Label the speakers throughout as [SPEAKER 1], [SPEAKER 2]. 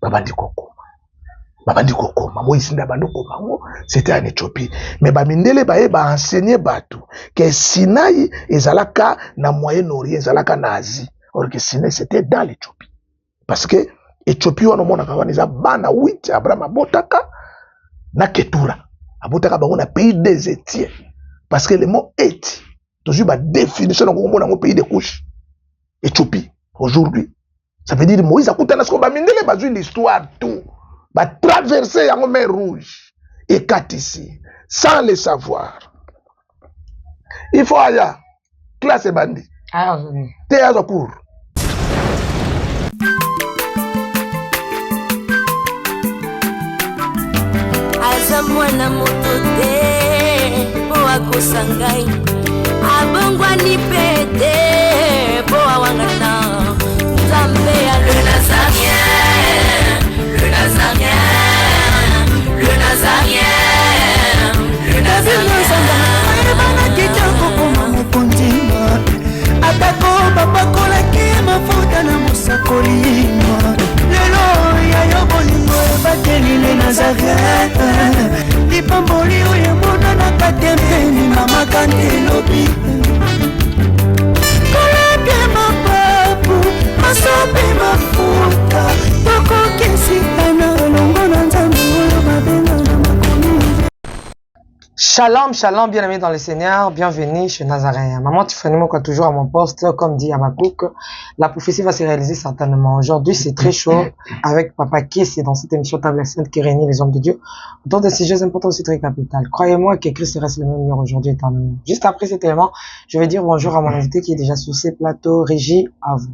[SPEAKER 1] Babandi kokoma, babandi kokoma. Moïse nde abandi kokoma yango, c'était en Ethiopie. Mais bamindele baye ba enseigner bato que Sinaï ezalaka na Moyen-Orient, ezalaka na Asie. Or que Sinaï c'était dans l'Ethiopie. Parce que Ethiopie wana omonaka wana eza bana 8 Abraham abotaka na Ketura. Abotaka bango na pays des Étiens. Parce que le mot Eti, tozwi ba définition na komona yango pays de couche. Ethiopie aujourd'hui. Ça veut dire Moïse akutana siko ba mindele bazwi l'histoire tout. Ba traverser yango mer rouge ekatisi sans le savoir. Il faut aya classe ebandi. Te azwa cours.
[SPEAKER 2] Aza mwana moto te po akosa ngai, abongwani pe te po awangana Nzambe ya le Nazarien, le Nazarien, le Nazarien, le Nazarien.
[SPEAKER 3] Ayebanaki te kokoma mokonzi, atako bapakolaki mafuta na mosakoli. Lelo ya yo bolingo ebateli le Nazareth, lipamboli oyo emonanaka te mpeni mama kante elobi kolapie mapapu masopi mafuta tokokisitana elongo na Nzambe oyo babenga na makomi.
[SPEAKER 4] Shalom, shalom, bien-aimés dans le Seigneur, bienvenue chez Nazaréen. Maman Tiffany Moko toujours à mon poste, comme dit Habacuc, la prophétie va se réaliser certainement. Aujourd'hui, c'est très chaud avec Papa Kiss dans cette émission Table Sainte qui réunit les hommes de Dieu autour de sujets importants aussi très capital. Croyez-moi que Christ reste le même hier, aujourd'hui, éternellement. Juste après cet élément, je vais dire bonjour à mon invité qui est déjà sur ces plateaux. Régie, à vous.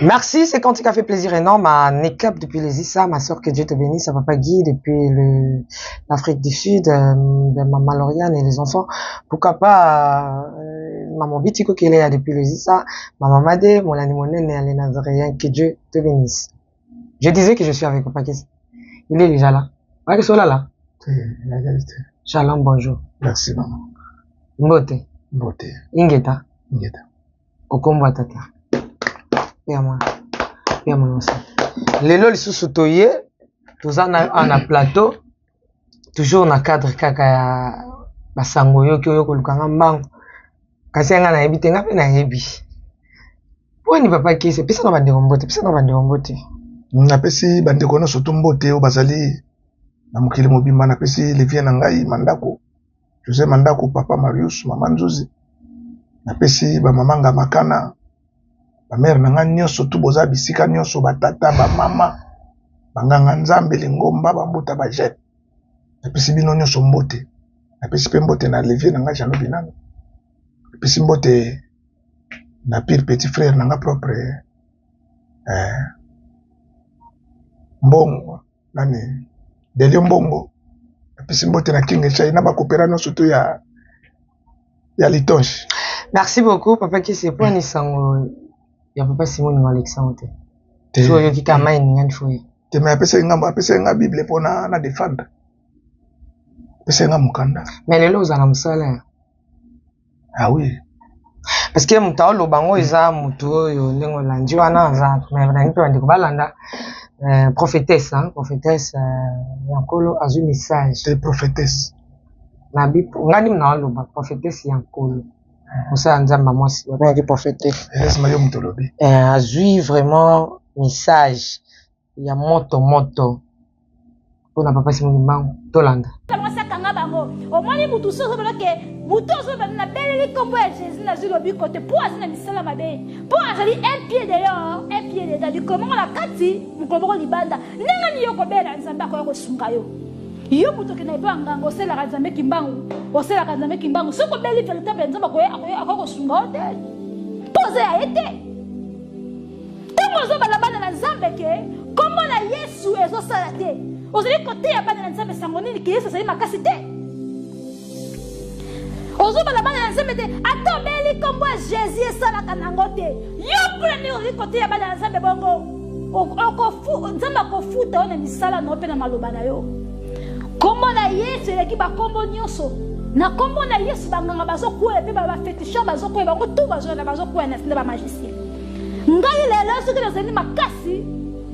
[SPEAKER 4] Merci, c'est Cantique a fait plaisir énorme à Nekap depuis les Issa, ma soeur, que Dieu te bénisse, à Papa Guy depuis l'Afrique du Sud, maman Lauriane et les enfants. Pourquoi pas maman Bitiko qui est là depuis les Issa, maman Madé, mon ami mon aîné, les Nazaréens, que Dieu te bénisse. Je disais que je suis avec Papa Guy. Il est déjà là. Ouais, que là, là.
[SPEAKER 1] La réalité.
[SPEAKER 4] Shalom, bonjour.
[SPEAKER 1] Merci, maman.
[SPEAKER 4] Mbote.
[SPEAKER 1] Mbote.
[SPEAKER 4] Ingeta.
[SPEAKER 1] Ingeta.
[SPEAKER 4] Okombo tata. Ya mwana. Lelo lisusu toye, toza na na plateau, toujours na cadre kaka ya basango yoki oyo kolukanga mbango. Kasi nga nayebi te, nga pe nayebi. Poni papa Kese, pesa na bandeko mbote, pesa na bandeko mbote.
[SPEAKER 1] Napesi bandeko nyonso to mbote oyo bazali na mokili mobimba, napesi Livien na ngai Mandako, José Mandako, papa Marius, mama Nzuzi. Napesi ba mama Ngamakana, ba mère na ngai nyonso tu boza bisika nyonso, ba tata, ba mama, ba nganga Nzambe, lingomba, ba mbuta, ba jeune. Napesi bino nyonso mbote. Napesi pe mbote na Livien na ngai Jeannot Binano. Napesi mbote na pire petit frère na ngai propre, Mbongo, nani, Delio Mbongo. Napesi mbote na King Echai na ba coopérants nyonso tu ya Litonge.
[SPEAKER 4] Merci beaucoup papa Kese po ni sango ya papa Simon ni Alexandre te. So yoki ka mai ni ngani foye.
[SPEAKER 1] Te mais apesa nga apesa nga Bible po na défendre. Apesa nga mukanda.
[SPEAKER 4] Mais lelo ozala musala.
[SPEAKER 1] Ah oui.
[SPEAKER 4] Parce que moto aoloba yango eza moto oyo ndenge olandi wana aza mais nalingi mpe bandeko balanda euh, prophétesse hein, prophétesse euh, ya nkolo azwi message.
[SPEAKER 1] Te prophétesse.
[SPEAKER 4] Nabi ngai nde naoloba prophétesse ya nkolo mosala nzambe ya mwasi babengaki prophétesse.
[SPEAKER 1] Ezima yo moto olobi.
[SPEAKER 4] Euh, azwi vraiment message ya moto moto mpona papa Simon Kimbangu tolanda.
[SPEAKER 5] Mwasi akanga bango omoni mutu soki ozobela ke mutu ozobela nabeleli nkombo ya jésus nazwi lobiko te mpo aza na misala mabe mpo azali un pied dehors un pied dedans likolo moko na kati mokolo moko libanda ndenge nini yo kobela nzambe akoya kosunga yo yo moto okenda epai ya nganga osalelaka nzambe kimbangu osalelaka nzambe kimbangu soki obeli veritable nzambe akoya kosunga yo te mpo oza ya ye te Ntango ozobala bana na Nzambe ke nkombo na Yesu ezosala te, ozali koteya bana na Nzambe sango nini ke Yesu azali makasi te? Ozobala bana na Nzambe te, ata obeli nkombo ya Jesus esalaka nango te. Yo mpona nini ozali koteya bana na Nzambe bongo? Nzambe akofuta yo na misala na yo mpe na maloba na yo. Nkombo na Yesu eleki bakombo nyonso. Na nkombo na Yesu banganga bazokwea mpe bafeticheur bazokwea, bango tu bazokwea na bamagicien. Ngai lelo soki nazali makasi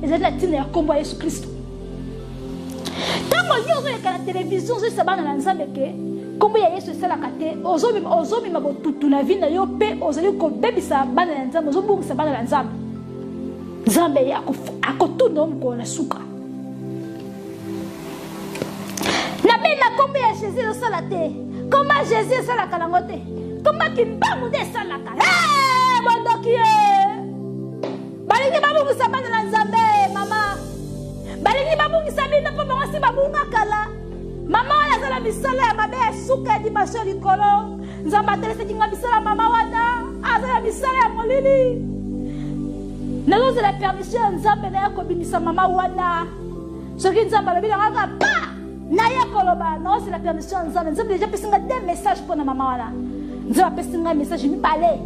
[SPEAKER 5] ezali na ntina ya nkombo ya Yesu Kristo. Ntango yo ozoleka na televizio ozoyisa bana na Nzambe ke nkombo ya Yesu esalaka te, ozomema botutu na vi na yo mpe ozali kobebisa bana ya Nzambe, ozobungisa bana na Nzambe. Nzambe akotuna yo mokolo na suka. Nabenga nkombo ya Jesus ezosala te, nkombo ya Jesus esalaka nango te, nkombo ya Kimbangu nde esalaka. Hey, bondoki ye balingi babungisa bana na Nzambe, mama balingi babungisa bino mpo bango si babunga kala. Mama wana aza na misala ya mabe ya suka ya dimension ya likolo. Nzambe atalisaki nga misala mama wana aza na misala ya molili. Nazozela permission ya Nzambe naya kobimisa mama wana. Soki Nzambe alobi na nga kaka pa naye koloba, naozela permission ya Nzambe. Nzambe deja apesi nga deux messages mpo na mama wana. Nzambe apesi nga message mibale,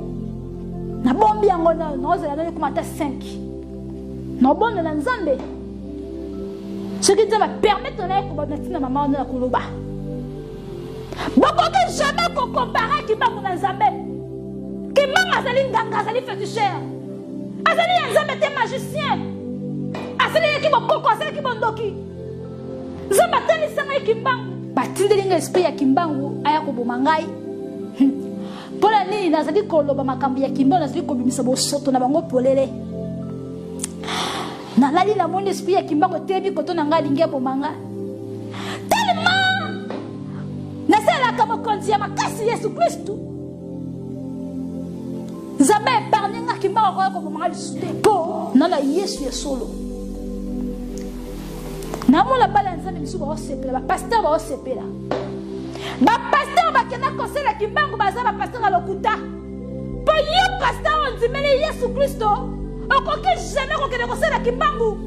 [SPEAKER 5] nabombi yango nayo, naozela nayo ekoma ata 5. Naobondela Nzambe soki Nzambe apermettre naye koba na ntina mama wana na koloba. Bokoki jamais kokompare Kimbangu na Nzambe. Kimbangu azali nganga, azali féticheur, azali ya Nzambe te, magicien, asalelaki bokoko, asalaki bondoki. Nzambe atalisa ngai Kimbangu, batindeli ngai esprit ya Kimbangu aya koboma ngai. Mpo na nini nazali koloba makambo ya Kimbangu, nazali kobimisa bosoto na bango polele. Nalali namoni esprit ya Kimbangu etelemi koto na ngai, alingi aboma ngai. Tellement nasalelaka mokonzi ya makasi Yesu Kristu. Nzambe epargne nga Kimbangu akoya koboma nga lisusu te mpo na na Yesu ya solo. Namona bana ya Nzambe misusu baosepela, bapasteur baosepela, bapasteur bakenda kosela Kimbangu baza bapasteur ya lokuta. Mpo yo pasteur ondimeli Yesu Kristo, okoki jamais kokende kosala Kimbangu,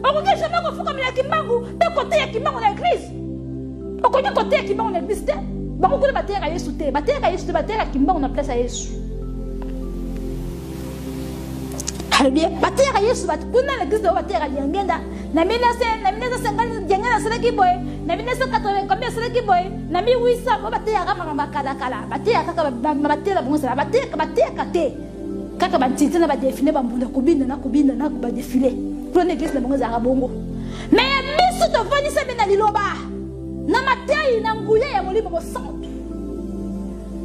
[SPEAKER 5] okoki jamais kofukamela Kimbangu mpe koteya Kimbangu na eglise. Okoki koteya Kimbangu na eglise te. Bango kuna bateyaka Yesu te, bateyaka Yesu te, bateyaka Kimbangu na place ya Yesu. Alobi bateyaka Yesu bato kuna na eglise bango bateyaka Diangenda na 1950 Diangenda asalaki boye, na 1980 combien asalaki boye, na 1800 bango bateyaka makambo ya kala kala, bateyaka kaka bateyela bango ezala bateyaka, bateyaka te kaka bantinti na badefile bambunda kobina na kobina na badefile kuna na eglise na bango ezalaka bongo. Me ya biso tovandisami na liloba na mateyi na nguya ya Molimo Mosantu.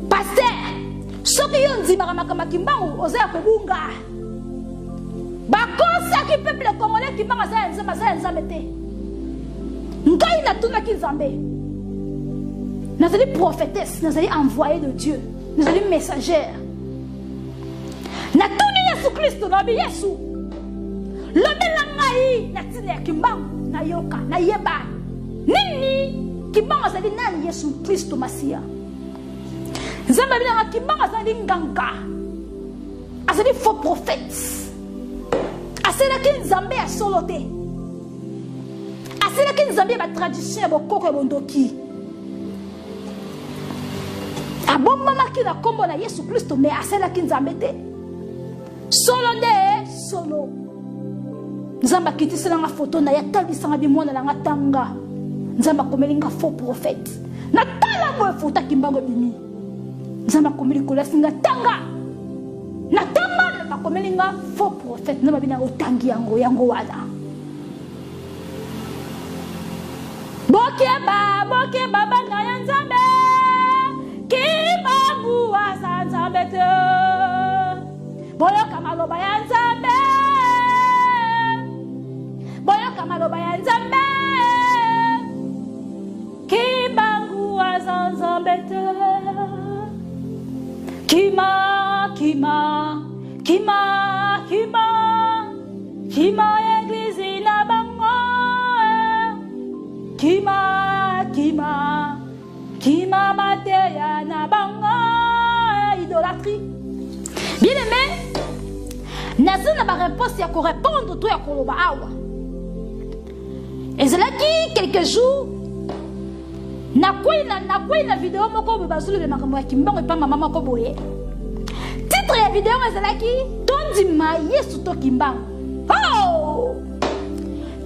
[SPEAKER 5] Pasteur, soki yo ndimaka makambo ya Kimbangu, oza ya kobunga. Bakosaki peuple congolais, Kimbangu aza ya Nzambe, aza ya Nzambe te. Ngai natunaki Nzambe, nazali prophétesse, nazali envoyé de Dieu, nazali messagère. Natuni Yesu Kristo, nalobi Yesu, lobela ngai na ntina ya Kimbangu, nayoka, nayeba nini Kimbangu azali nani. Yesu Kristo Masiya. Nzambe abinanga Kimbangu azali nganga, azali faux prophète, asalaki Nzambe ya solo te, asalaki Nzambe ya batradition ya bokoko ya bondoki. Abombamaki na nkombo na Yesu Kristo, me asalaki Nzambe te. Solo nde solo. Nzambe akitisela nga foto na ye, atalisanga bimwana na nga tanga. Nzambe akomeli nga faux prophète. Natala boye foto ya Kimbangu ebimi. Nzambe akomeli likolo asinga tanga. Na tanga bakomeli nga faux prophète na babina otangi yango yango wana. Bokeba bokeba bana ya Nzambe kimbangu aza Nzambe te. Boyoka maloba ya Nzambe. Boyoka maloba ya Nzambe. Kimbangu aza Nzambe te. Kima kima kima kima kima eglise na bango. Kima kima kima mateya na bango idolatrie. Bien aimé, naza na ba réponse ya ko répondre to ya koloba awa. Ezalaki quelques jours nakwei na nakwei na video moko boye bazoloba makambo ya kimbangu epa mama moko boye. Titre ya video ezalaki tondima Yesu to kimbangu. Oh!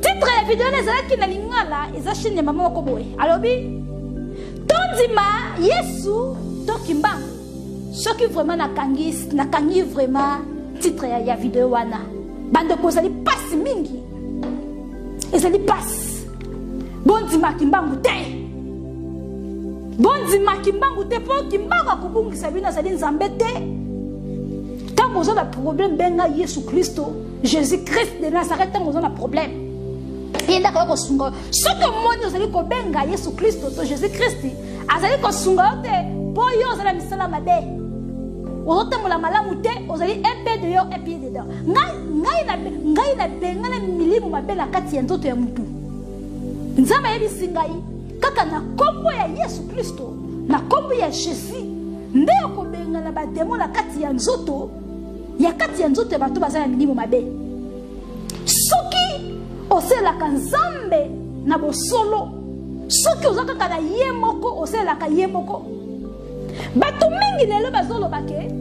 [SPEAKER 5] Titre ya video ezalaki na lingala, eza chaîne ya mama moko boye. Alobi tondima Yesu to kimbangu. Soki vraiment nakangi nakangi vraiment titre ya, ya video wana. Bandeko ezali pasi mingi. Ezali pasi. Bondima kimbangu te. Bondima kimbangu te po kimbangu akobungisa bino azali Nzambe te. Ntango oza na problème benga Yesu Kristo, Jésus Christ de Nazareth ntango oza na problème. Ye nde akoya kosunga yo. Soki omoni ozali kobenga Yesu Kristo to Jésus Christ azali kosunga yo te mpo yo ozali na misala mabe. Ozotambola malamu te, ozali un pied dehors, un pied dedans. Ngai ngai na ngai na bengana milimo mabe na kati ya nzoto ya mutu. Nzambe ayebisi ngai kaka na kombo ya Yesu Kristo, na kombo ya Jésus nde okobengana ba demon na kati ya nzoto ya kati ya nzoto ya bato baza na milimo mabe. Soki osalelaka Nzambe na bosolo, soki oza kaka na ye moko, osalelaka ye moko. Bato mingi lelo bazoloba ke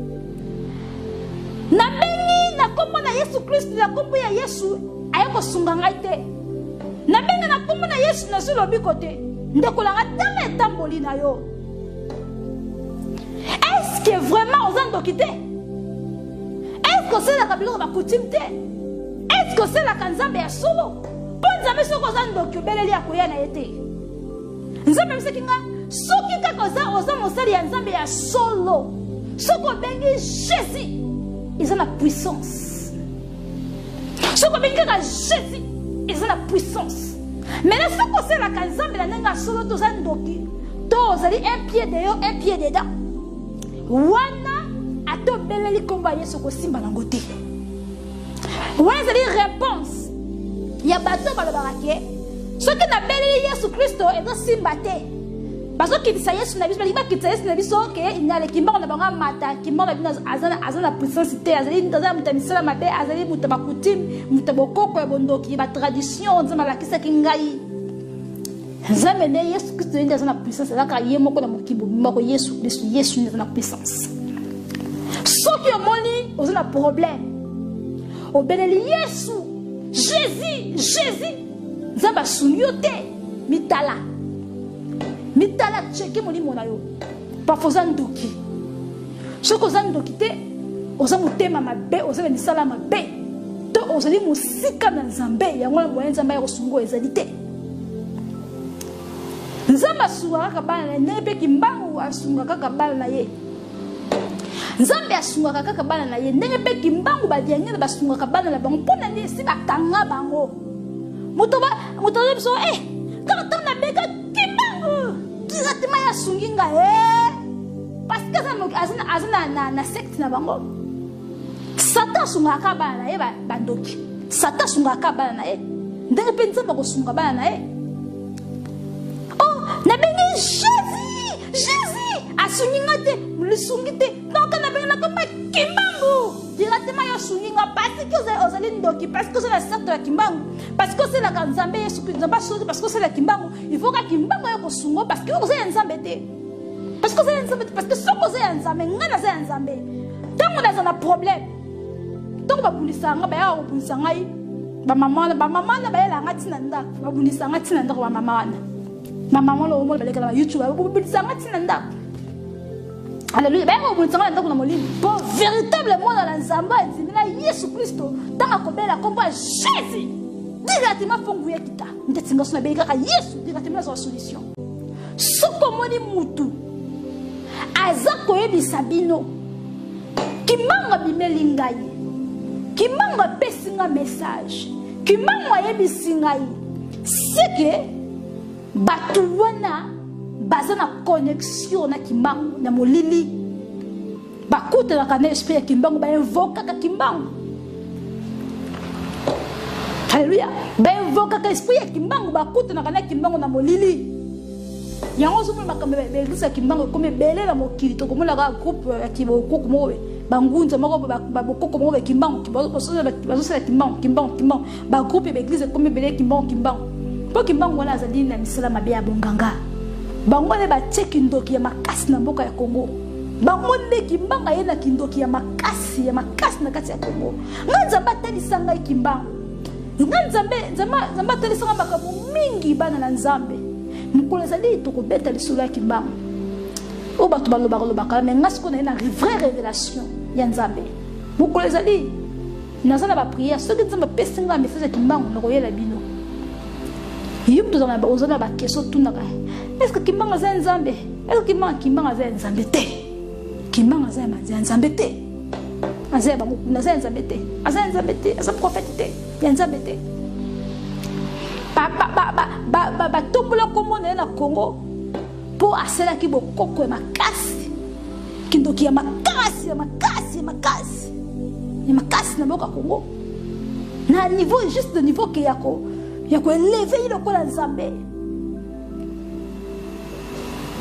[SPEAKER 5] nabengi na kombo na Yesu Kristo, na kombo ya Yesu aye kosunga ngai te. Nabengi na kombo na Yesu nazwi lobiko te. Ndeko na ngai, tala etamboli na yo. Est-ce que vraiment oza ndoki te? Est-ce que osalelaka biloko ba coutume te? Est-ce que osalelaka Nzambe ya solo? Mpo Nzambe soki oza ndoki obeleli akoya na ye te. Nzambe ayebisaki nga soki kaka oza oza mosali ya Nzambe ya solo, soki obengi Jésus eza na puissance. Soki obengi kaka Jésus eza na puissance. Maintenant soki osalelaka Nzambe na ndenge ya solo to oza ndoki to ozali un pied dehors un pied dedans, wana ata obeleli nkombo ya Yesu okosimba nango te. Wana ezali réponse ya bato balobaka ke soki nabeleli Yesu Kristo ezosimba te. Bazokitisa Yesu na biso, balingi bakitisa Yesu na biso ke aleki mbango na bango amata, kimbango na bino aza na puissance te, azali aza moto ya misala mabe, azali moto ya bakutime, moto ya bokoko ya bondoki, ba tradition Nzambe alakisaki ngai. Nzambe nde Yesu Kristo nde aza na puissance, azalaka ye moko na mokili moko Yesu Kristo, Yesu nde aza na puissance. Soki omoni oza na problème, obeleli Yesu, Jésus, Jésus, Nzambe asungi yo te, mitala. Mitala, cheke molimo na yo. Parfois oza ndoki. Soki oza ndoki te, oza motema mabe, oza na misala mabe, to ozali mosika na Nzambe, yango wana boye Nzambe ya kosunga oyo ezali te. Nzambe asungaka kaka bana na ye, ndenge mpe Kimbangu asungaka kaka bana na ye. Nzambe asungaka kaka bana na ye, ndenge mpe Kimbangu badiangela basungaka bana na bango. Mpo na nini esi bakanga bango? Moto ba moto azo biso eh kaka ntango nabeka Kimbangu directement ye asungi nga eh parce que aza na aza na, na, na secte na bango. Satan asungaka kaka bana na ye bandoki. Satan asungaka kaka bana na ye, ndenge mpe Nzambe akosunga bana na ye. Oh, nabengi Jésus, Jésus asungi nga te, lisungi te. Donc nabengi nakoma Kimbangu directement yo asungi nga parce que ozali ndoki, parce que oza na secte ya Kimbangu, parce que osalaka Nzambe Yesu Kristo, Nzambe asungi parce que osala Kimbangu, il faut ka Kimbangu aye kosunga parce que oza ya Nzambe te. Parce que oza ya Nzambe te, parce que soki oza ya Nzambe, nga naza ya Nzambe. Ntango naza na problème, ntango babundisaka nga, bayaka kobundisa ngai, bamama wana, bamama wana bayelaka nga ntina ndako, babundisaka nga ntina ndako, bamama wana. Bamama wana omona balekela ba YouTube, babundisaka nga ntina ndako. Alleluya. Bayaka kobundisa ngai na ndako na molimo. Mpo véritable mwana na Nzambe andimi na Yesu Kristo ntango akobela nkombo ya Jésus directement mpo nguya ekita. Ndeti nga so nabeli kaka Yesu directement nazwa solution. Soki omoni mutu aza koyebisa bino Kimbangu abimeli ngai, Kimbangu apesi nga message, Kimbangu ayebisi ngai, seke bato wana baza na connexion na Kimbangu na molili, bakutanaka na esprit ya Kimbangu, bainvokaka Kimbangu. Alléluia. Bainvokaka esprit ya Kimbangu, bakutanaka na Kimbangu na molili. Yango ozomona makambo ya baeglise ya Kimbangu ekomi ebele na mokili. Tokomona kaka groupe ya kibokoko moko bangunza moko babokoko moko ya Kimbangu bazosala Kimbangu Kimbangu Kimbangu, bagroupe ya baeglise ekomi ebele Kimbangu Kimbangu, mpo Kimbangu wana azali na misala mabe ya bonganga. Bango nde batie kindoki ya makasi na mboka ya Congo. Bango nde Kimbangu aye na kindoki ya makasi ya makasi na kati ya Congo. Ngai Nzambe atalisa ngai Kimbangu, ngai Nzambe Nzambe atalisa ngai makambo mingi. Bana na Nzambe, mokolo ezali tokobeta lisolo ya Kimbangu oyo bato balobaka lobaka, me ngai sikoyo naye na vraie révélation ya Nzambe. Mokolo ezali naza na baprière, soki Nzambe apesi ngai message ya Kimbangu nakoyela bino. Yo moto oza na baquestion otunaka, est ce que Kimbangu aza ya Nzambe? Est ce que Kimbangu aza ya Nzambe te? Kimbangu aza ya Nzambe te, aza ya bango kuna, aza ya Nzambe te, aza ya Nzambe te, aza prophète te ya Nzambe te. Batombola kombo na ye na Congo mpo asalaki bokoko ya makasi, kindoki ya makasi ya makasi ya makasi ya makasi na mboka Congo, na niveau juste de niveau ke ya koeleve ye lokola Nzambe.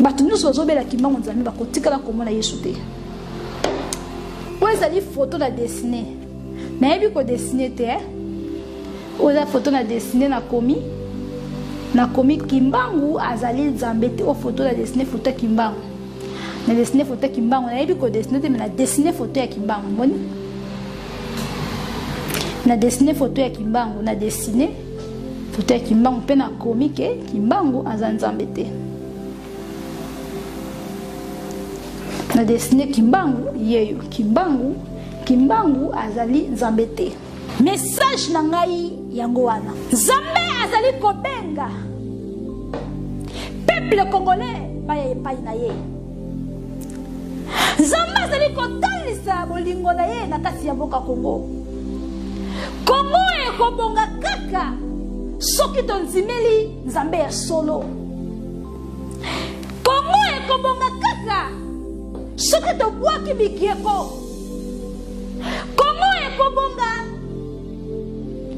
[SPEAKER 5] Bato nyonso bazobela Kimbangu Nzambe bakotikala komona Yesu te. Oyo ezali photo na dessine, nayebi kodessine te. Oyo eza photo na dessine, nakomi Kimbangu azali Nzambe te. Oyo photo na dessine, photo ya Kimbangu na dessine, photo ya Kimbangu. Nayebi kodessine te, me na dessine photo ya Kimbangu. Moni, na dessine photo ya Kimbangu, na dessine photo ya Kimbangu mpe nakomi ke Kimbangu aza Nzambe te. Na dessine Kimbangu yeyo, Kimbangu, Kimbangu azali Nzambe te. Message na ngai yango wana. Nzambe azali kobenga peuple congolais baya epai na ye. Nzambe azali kotalisa bolingo na ye na kati ya mboka Congo. Congo ekobonga kaka soki tondimeli Nzambe ya solo. Congo ekobonga kaka soki tobwaki bikieko. Kongo ekobonga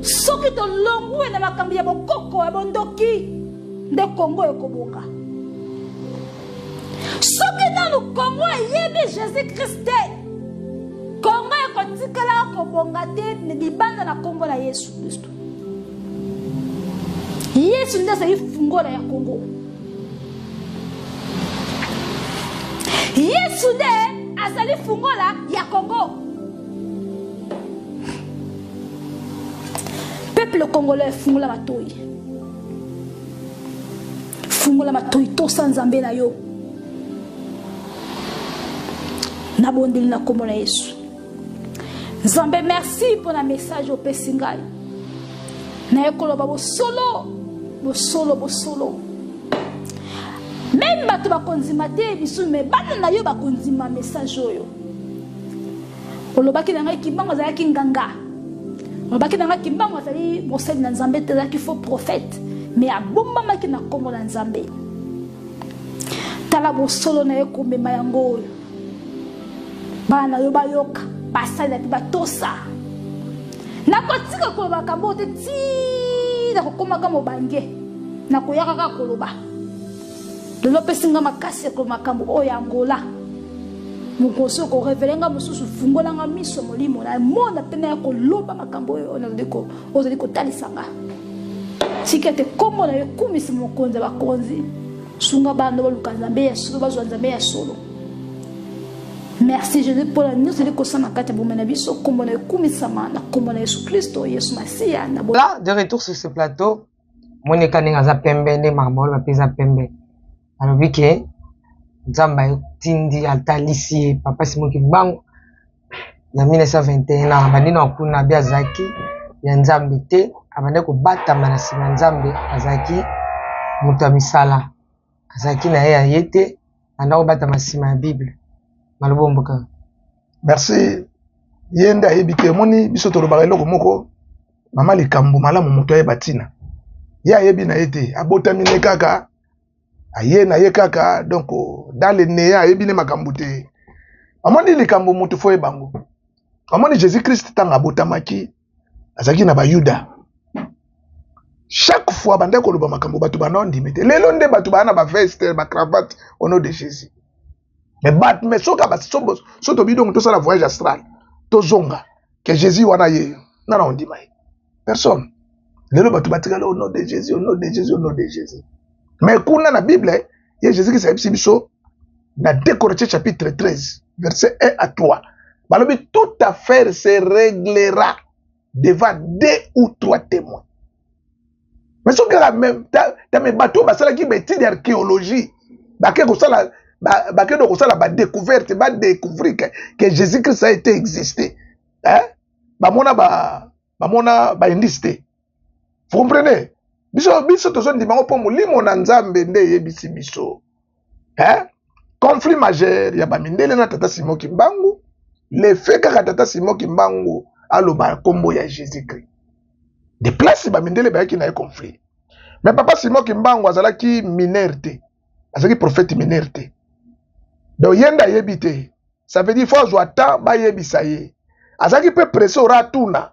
[SPEAKER 5] soki tolongwe na makambo ya bokoko ya bondoki, nde Kongo ekobonga. Soki nanu Kongo eyebi Jésus Christ te, Kongo ekotikala kobonga te libanda na nkombo na Yesu Kristo. Yesu nde azali fungola ya Kongo. Yesu nde azali fungola ya Kongo. Peuple congolais, fungola matoi, fungola matoi, tosa Nzambe na yo. Nabondeli na kombo na Yesu. Nzambe, merci mpo na message opesi ngai. Naye koloba bosolo, bosolo, bosolo. Meme bato bakondima te bisu, me bana na yo bakondima message oyo. Olobaki na ngai Kimbangu azalaki nganga, olobaki na ngai Kimbangu azali mosali na Nzambe te, azalaki faux prophète, me abombamaki na nkombo na Nzambe. Tala bosolo na ye komema yango oyo bana na yo bayoka, basalela mpe batosa. Nakotika koloba makambo oyo te ti nakokomaka mobange, nakoyaka kaka koloba. Lelo opesi nga makasi ya koloba makambo oyo ya Angola. Mokosi okorevele nga mosusu, fungola nga miso molimo na mona mpe naya koloba makambo oyo ozali kotalisa nga. Tika ete nkombo na yo ekumisa mokonzi ya bakonzi. Sunga bana baluka Nzambe ya solo, bazwa Nzambe ya solo. Merci Jésus mpo na nyonso ezali kosala na kati ya bomoi na biso. Nkombo na yo ekumisama na nkombo na Yesu Kristo, Yesu Masiya. Na
[SPEAKER 4] Là, de retour sur ce plateau, Monica ndenge aza pembe nde makambo aloba mpe eza pembe. Alobi ke Nzambe atindi atalisi ye papa Simon Kimbangu na 1921 na abandi na kuna abi azalaki ya Nzambe te, abandaki kobatama na nsima ya Nzambe, azalaki moto ya misala, azalaki na ye ya ye te, abanda kobatama nsima ya Bible. Maloba mboka.
[SPEAKER 1] Merci. Ye nde ayebi te, omoni biso tolobaka eloko moko mama likambo malamu moto ayeba ntina. Ye ayebi na ye te, abotami ne kaka aye na ye kaka donc dans le néant ayebi ne makambo te. Amoni likambo moto fo yeba yango. Amoni Jésus Christ ntango abotamaki azalaki na bayuda. Chaque fois bandaki koloba makambo bato bana ondimi te. Lelo nde bato baa na baveste bacravate au nom de Jésus. Mais bat mais soki so tobi donc tosala voyage astral tozonga ke Jésus wana ye nana ondima ye personne. Lelo bato batikali au nom de Jésus, au nom de Jésus, au nom de Jésus. Mais kuna na Bible ye Jésus Christ ayebisi biso na 2 Corinthiens chapitre 13 verset 1 à 3 balobi toute affaire se réglera devant deux ou trois témoins. Mais soki kaka tame bato oyo basalaki baétude ya archéologie bake kosala bakende kosala badécouverte badécouvrir que Jésus Christ a été existé, hein? Bamona ba bamona baindice te. Vous comprenez? Biso biso tozondima yango mpo molimo na Nzambe nde eyebisi biso, hein? Conflit majeur ya bamindele na tata Simon Kimbangu, le fait kaka tata Simon Kimbangu aloba nkombo ya Jésus Christ de place bamindele bayaki na ye conflit. Mais papa Simon Kimbangu azalaki mineur te, azalaki prophète mineur te, donc ye nde ayebi te. Ça veut dire faut azwa temps bayebisa ye. Azalaki mpe pressé ora atuna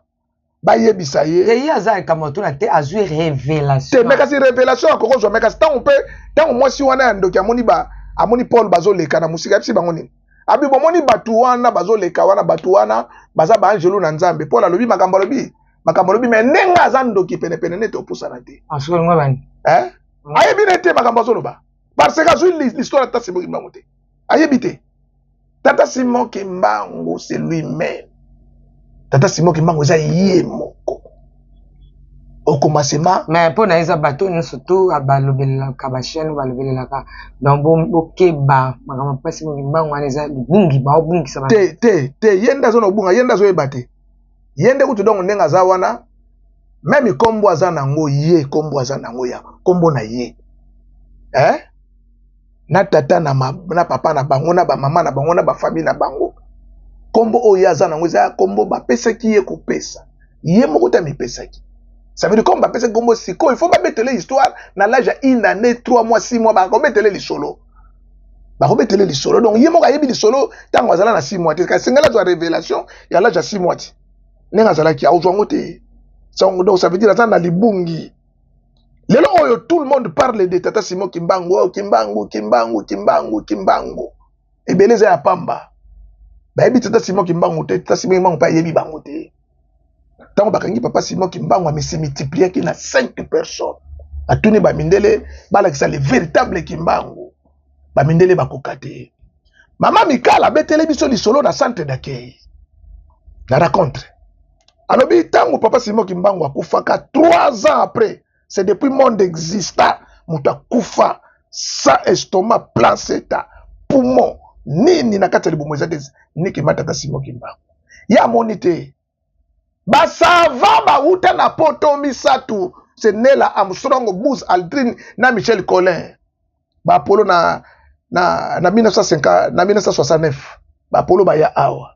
[SPEAKER 1] bayebisa ye.
[SPEAKER 4] Ye aza likambo atuna te, azwi révélation
[SPEAKER 1] te. Mais kasi révélation akoki kozwa, mais kasi ntango mpe ntango mwasi wana ya ndoki amoni ba amoni Paul bazoleka na mosika, ayebisi bango nini? Abi bomoni bato wana bazoleka wana, bato wana baza baangelu na Nzambe. Paul alobi makambo, alobi makambo, alobi mais ndenge aza ndoki penepene nete opusana te. Ayebi ne te makambo azoloba parce que azwi l'histoire ya tata Simon Kimbangu te, ayebi te. Tata Simon Kimbangu c'est lui-même. Tata Simon Kimbangu eza ye moko au commencement.
[SPEAKER 4] Mais mpo na eza bato nyonso to balobelelaka bachaîne, balobelelaka donc bokeba makambo mpasi Simon Kimbangu wana eza libungi, baobungisa
[SPEAKER 1] te te te. Ye nde aza na obunga, ye nde azoyeba te, ye nde kutu donc ndenge aza wana meme kombo aza nango ye kombo aza nango ya kombo na ye, eh? Na tata na, ma, na papa na bango na bamama na bango na bafamille na bango, kombo oyo ye aza nango eza kombo bapesaki ye kopesa ye moko te amipesaki. Ça veut dire comme bapesaki kombo sikoyo il faut babetele histoire na l'âge ya une année, 3 mois, 6 mois, bakobetele lisolo, bakobetele lisolo. Donc ye moko ayebi lisolo ntango azala na 6 mois te, kasi sengeli azwa révélation ya l'âge ya 6 mois te ndenge azalaki akozwa yango te. Donc ça veut dire aza na libungi. Lelo oyo tout le monde parle de tata Simon Kimbangu, oh, Kimbangu, Kimbangu, Kimbangu, Kimbangu. Ebele eza ya pamba. Bayebi tata Simon Kimbangu te, tata Simon Kimbangu mpe ayebi bango te. Ntango bakangi papa Simon Kimbangu amisi multipliaki na 5 personnes. Atuni bamindele balakisa le véritable Kimbangu. Bamindele bakoka te. Mama Mikala abeteli biso lisolo na centre d'accueil. Na rencontre. Alobi ntango papa Simon Kimbangu akufaka 3 ans après, c'est depuis monde exista moto akufa sans estomac, placenta, poumon, nini na kati ya libumu eza te niki matata Simon Kimbangu. Ye amoni te. Basava bauta na poto misatu, c'est Nela Armstrong, Buzz Aldrin na Michel Collin. Ba Apollo na na na 1950 na 1969 ba Apollo baya awa.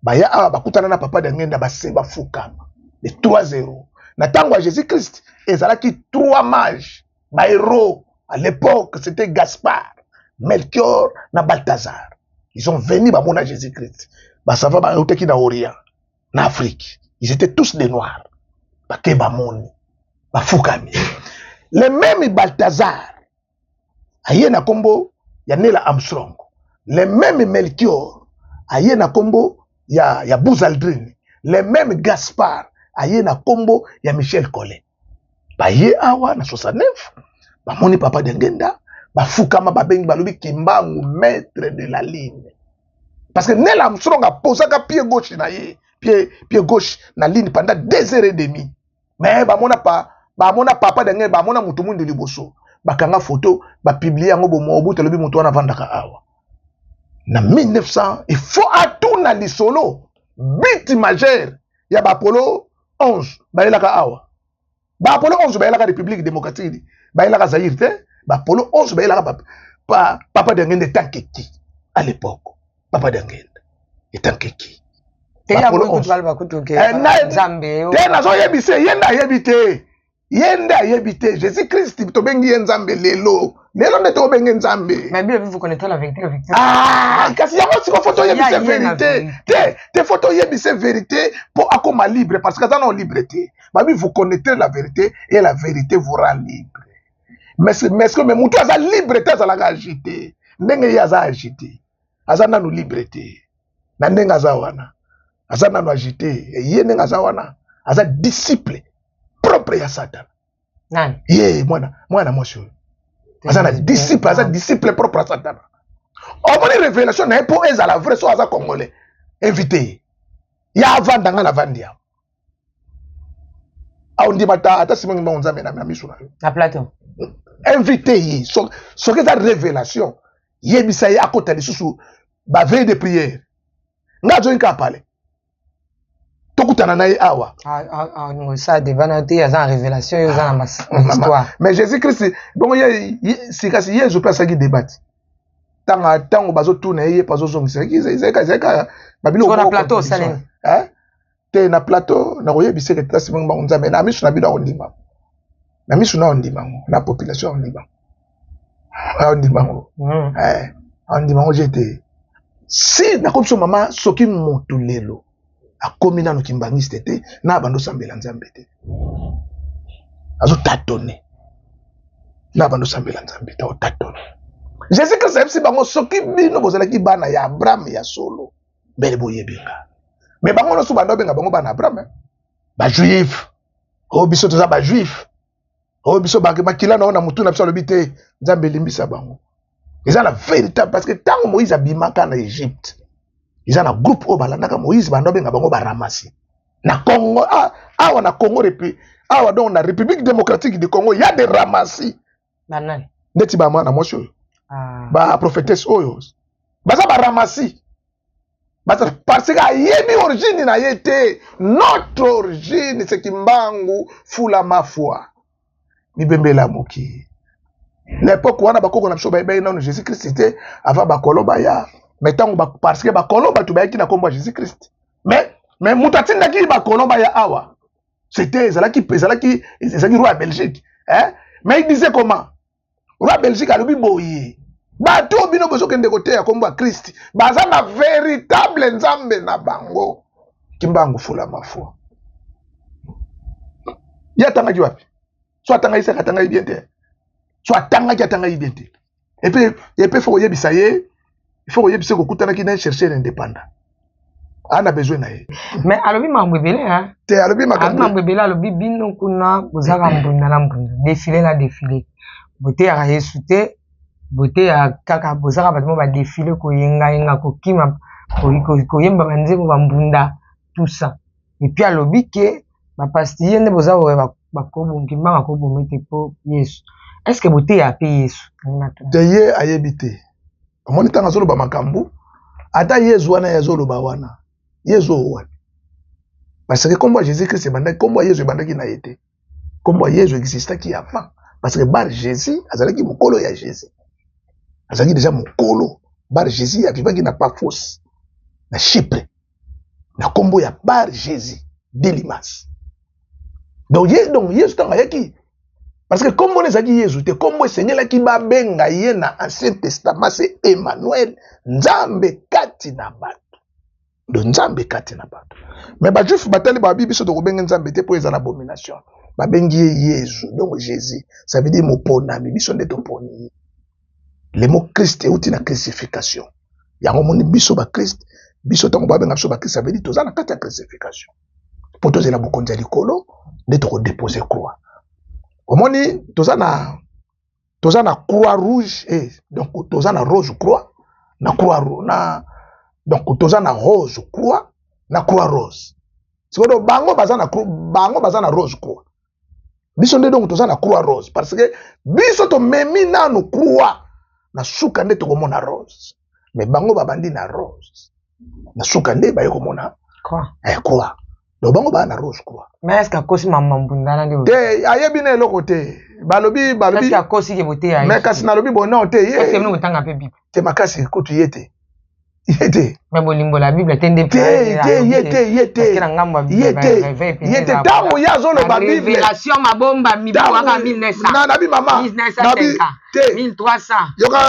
[SPEAKER 1] Baya awa bakutana na papa Diangienda base bafukama. Les 3-0. Na tango ya Jésus-Christ ezalaki 3 mages, ba héros à l'époque c'était Gaspard, Melchior na Balthazar. Ils ont venu bamona Jésus-Christ. Basava bautaki na Orient, na Afrique. Ils étaient tous des noirs. Bake bamoni, bafukami. Le même Balthazar aye na kombo ya Nela Armstrong. Le même Melchior aye na kombo ya Buzz Aldrin. Le même Gaspard aye na kombo ya Michel Collin. Baye awa na 69 bamoni papa Diangienda bafukama babengi balobi Kimbangu maître de la ligne. Parce que Nela Armstrong aposaka pied gauche na ye, pied gauche na ligne pendant 2 heures et demie. Mais bamona pa, bamona papa Diangienda, bamona mutu mwindu liboso. Bakanga photo, bapublier yango bo Mobutu alobi moto wana avandaka awa. Na 1900, il faut atuna lisolo but majeur ya ba Apollo 11 bayelaka awa. Ba Apollo 11 bayelaka République démocratique, bayelaka Zaïre te. Ba Apollo 11 bayelaka Papa Diangienda étant qui à l'époque. Papa Diangienda étant qui.
[SPEAKER 4] Te
[SPEAKER 1] Ba
[SPEAKER 4] ya
[SPEAKER 1] Apollo
[SPEAKER 4] boyi
[SPEAKER 1] 11.
[SPEAKER 4] kutu baloba kutu ke
[SPEAKER 1] Eh,
[SPEAKER 4] Nzambe
[SPEAKER 1] te, nazoyebisa ye nde ayebi te, ye nde ayebi te. Jésus Christ tobengi ye Nzambe lelo, lelo nde tobenge Nzambe.
[SPEAKER 4] Mais Bible, vous connaissez la vérité, la vérité.
[SPEAKER 1] Ah, kasi yango siko faut toyebisa
[SPEAKER 4] Ya ye na
[SPEAKER 1] vérité.
[SPEAKER 4] Vérité.
[SPEAKER 1] Te te, faut toyebisa vérité mpo akoma libre, parce que aza na libre te. Babi: vous connaîtrez la vérité et la vérité vous rend libre. Mais motu aza libre te, azalaka agité. Ndenge ye aza agité, aza nanu libre te. Na ndenge aza wana, aza nanu agité. Ye ndenge aza wana, aza disciple propre ya Satan.
[SPEAKER 4] Nani?
[SPEAKER 1] Ye mwana mwasi oyo aza na disciple, aza disciple propre ya Satana. Omoni révélation na ye, mpo ezala vrai, so aza Congolais, invité ye, ya avanda, nga navandi awa, aondima ta ata simongi mbango Nzambe na miso na yo.
[SPEAKER 4] Na plateau.
[SPEAKER 1] Invité ye, soki eza révélation, yebisa ye akota lisusu baveille de prière. Nga azoyi kaka pale, tokutana na ye awa.
[SPEAKER 4] Osala débat na yo te, aza na révélation, yo oza na histoire.
[SPEAKER 1] Mais Jésus Christ bongo ye sikasi Yezu mpe asalaki débat. Ntango bazotuna ye, ye mpe azozongisa, ezalika babiloko.
[SPEAKER 4] Na plateau osaleni?
[SPEAKER 1] Te, na plateau nakoyebisa eke tata Simon Kimbangu Nzambe na miso na bino, akondima na miso na ondima ngo, na population akondima, aondima ngo, aondima ngo. Je te si nakomi so mama, soki motu lelo akomi nano kimbangiste te, na bando osambela Nzambe te, azotatone. Na bando osambela Nzambe te, aotatone. Jésus Christ ayebisi bango: soki bino bozalaki bana ya Abraham ya solo, mbele boyebi nga. Mais bango nyonso bando abenga bango bana Abraham, bajuif oyo, biso toza bajuif oyo, biso makila na oyo na motu na biso. Alobi te, Nzambe elimbisa bango. Eza na véritable, parce que ntango Moïse abimaka na Égypte, eza na groupe oyo balandaka Moïse, bando abenga bango baramasi na Congo. Awa na Congo, awa donc na République démocratique du Congo, ya des ramasi.
[SPEAKER 4] Banani?
[SPEAKER 1] Ndeti bamwana mwasi oyo, baprophétesse oyo baza baramasi, parce que ayebi origine na ye te. Notre origine, c'est Kimbangu fula mafua mibembela moki. Na époque wana, bakoko na biso bayebaki nano Jésus Christ te avant bakolo baya. Mais ntango, parce que bakolo, bato bayaki na nkombo ya Jésus Christ, mais moto atindaki bakolo baya awa, c'était ezalaki roi ya Belgique, hein? Mais il disait comment? Roi Belgique alobi boye: bato oyo bino bozokende koteya nkombo ya Christ, baza na véritable Nzambe na bango, Kimbangu fula mafua. Ye atangaki wapi? So atangaki, saka atangaki bien te. So atangaki, atangaki bien te. Et puis faut koyebisa ye, il faut koyebisa ye kokutanaki na chercheur indépendant, ana besoin na ye.
[SPEAKER 4] Mais alobi makambo ebele, hein?
[SPEAKER 1] Te, alobi
[SPEAKER 4] alobi
[SPEAKER 1] makambo
[SPEAKER 4] makambo ebele. Alobi bino kuna bozaka mbunda na mbunda, défilé na défilé, boteyaka Yesu te, boteyaka kaka, bozaka bato mo badéfilé, koyengayenga, kokima, koyemba banzembo bambunda, tout ça. Et puis alobi ke bapasti ye nde boza boye, bakobongi akoboma ete mpo Yesu, est ce que boteya mpe Yesu?
[SPEAKER 1] Te, ye ayebi te. Omoni, ntango azoloba makambo, ata Yesu wana ye azoloba wana, Yesu oyo wapi? Parce que nkombo ya Jésus Christ ebandaki, nkombo ya Yesu ebandaki na ye te. Nkombo ya Yesu existaki avant, parce que Bar Jésus azalaki mokolo ya Jésus, azalaki déjà mokolo. Bar Jésus avivaki na Paphos, na Chypre, na nkombo ya Bar Jésus Delimas. Donc ye, donc Yesu ntango ayaki, parce que nkombo wana ezalaki Yesu te. Nkombo esengelaki babenga ye na Ancien Testament, c'est Emmanuel, Nzambe kati na bato. Do Nzambe kati na bato. Mais bajuif batali, babi: biso tokobenge Nzambe te mpo eza na abomination. Babengi ye Yesu, donc Jésus, ça veut dire moponami. Biso nde toponi ye. Le mot Christ euti na crucifixion. Yango omoni biso bachrist, biso ntango babenga biso bachrist, ça veut dire toza na kati ya crucifixion mpo tozela bokonzi ya likolo, nde tokodepose croix. Omoni, toza na croix rouge, donc toza na rose croix na croix na, donc toza na rose croix na croix rose. Sikoyo bango baza na rose croix. Biso nde donc toza na croix rose, parce que biso tomemi nanu croix, na suka nde tokomona rose. Mais bango babandi na rose, na suka nde baye komona
[SPEAKER 4] croix.
[SPEAKER 1] Croix. Donc bango baa na rose croix.
[SPEAKER 4] Mais est ce que akosi mama mbundana nde?
[SPEAKER 1] Te, ayebi na eloko te. Balobi, balobi.
[SPEAKER 4] Est ce que akosi ke boteya?
[SPEAKER 1] Mais kasi nalobi bo non te.
[SPEAKER 4] Ye est ce que bino kotanga mpe Bible?
[SPEAKER 1] Te, makasi kutu ye te, ye te.
[SPEAKER 4] Mais bolimbola Bible te nde?
[SPEAKER 1] Te, te, ye te, ye te.
[SPEAKER 4] Na ngambo
[SPEAKER 1] ye te, ye te. Ntango ye azoloba Bible,
[SPEAKER 4] révélation mabomba mibwaka 1900.
[SPEAKER 1] Nabi mama, nabi te.
[SPEAKER 4] 1300.
[SPEAKER 1] Yoka,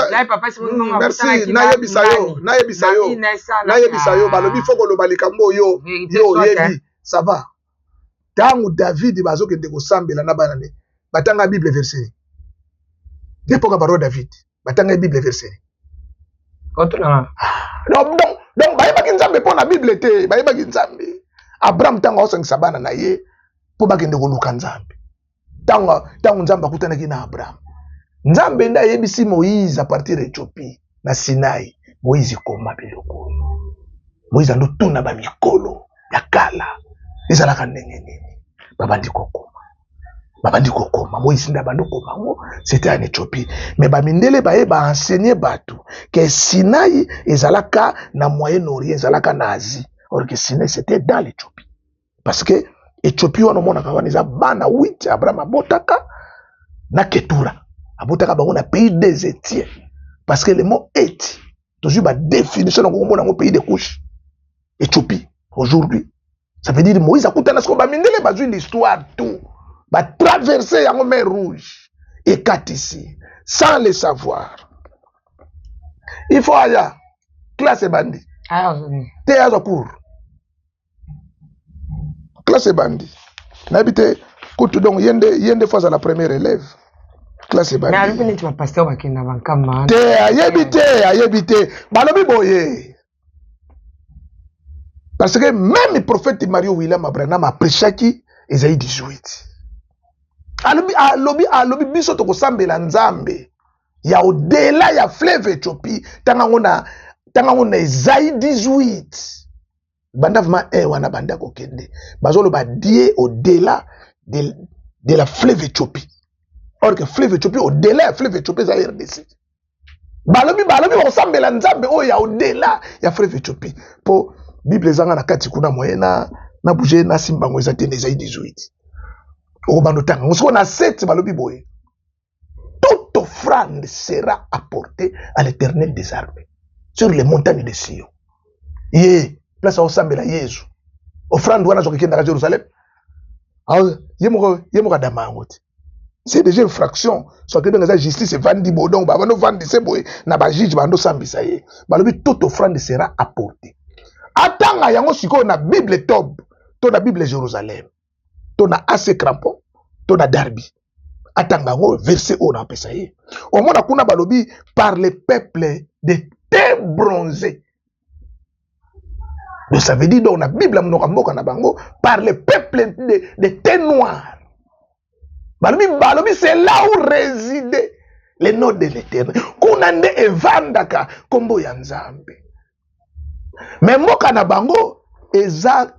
[SPEAKER 1] merci. Nayebisa yo, nayebisa yo, nayebisa yo. Balobi fo koloba likambo oyo yo oyebi, ça va. Ntango David bazokende kosambela na bana ne, batanga Bible verset l'époque ya baroi David, batanga Bible verset. Donc bayebaki Nzambe mpo na Bible te, bayebaki Nzambe. Abraham, ntango aosangisa bana na ye mpo bakende koluka Nzambe, ntango Nzambe akutanaki na Abraham, Nzambe nde ayebisi Moïse à partir ya Éthiopie na Sinai: "Moïse, koma biloko oyo." Moïse ando tuna bamikolo ya kala ezalaka ndenge nini. Babandi kokoma, babandi kokoma. Moïse nde abandi kokoma yango, c'était en Éthiopie. Mais bamindele baye baenseigner bato ke Sinai ezalaka na Moyen Orient, ezalaka na Asie, or que Sinai, c'était dans l'Éthiopie, parce que Éthiopie wana omonaka wana eza bana 8 Abraham abotaka na Ketura. Abotaka bango na pays des Étiens, parce que le mot Eti, tozwi badéfinition nango, komona yango pays de Couche, Éthiopie aujourd'hui. Ça veut dire Moïse akutana siko bamindele, bazwi l'histoire tout, batraverse yango, mer Rouge ekatisi sans le savoir. Il faut aya classe ebandi te, azwa cours, classe ebandi. Nayebi te kutu. Donc ye nde fo azala première élève, classe ebandi.
[SPEAKER 4] Neti bapasteur bakenda bankamba.
[SPEAKER 1] Te, ayebi te, ayebi te. Balobi boye parce que même prophète Mario William Abraham aprêchaki Esaïe 18. Alobi, alobi, alobi: biso tokosambela Nzambe ya au-delà ya fleuve Éthiopie. Tanga yango na Esaïe 18, banda vraiment 1 wana, banda kokende. Bazoloba Dieu au-delà de la fleuve Éthiopie, or que fleuve Éthiopie, au-delà ya fleuve Éthiopie eza RDC. Balobi, balobi bakosambela Nzambe oyo ya au-delà ya fleuve Éthiopie, mpo Bible ezanga na kati kuna. Moye na bouge, na simba yango eza te. Na Esaïe 18, okobanda otanga yango sikoyo na 7. Balobi boye: toute offrande sera apportée à l'Éternel des armées sur les montagnes de Sion. Ye place aosambela Yezu, offrande wana azoka ekendaka Jérusalem. Ye moko adama yango te, c'est déjà infraction. Soki ndenge eza justice evandi boye, donc babandi ovandise boye na bajuge, bandi osambisa ye. Balobi toute offrande sera apportée. Atanga yango sikoyo na Bible Tob to na Bible Jérusalem to na AC Crampon to na Darby, atanga yango verset oyo napesa ye. Omona kuna balobi par le peuple de teint bronzé. Donc ça veut dire, donc na Bible ya monoko ya mboka na bango, par le peuple de teint noir. Balobi, balobi c'est là où réside le nom de l'Éternel, kuna nde evandaka nkombo ya Nzambe. Mais mboka na bango eza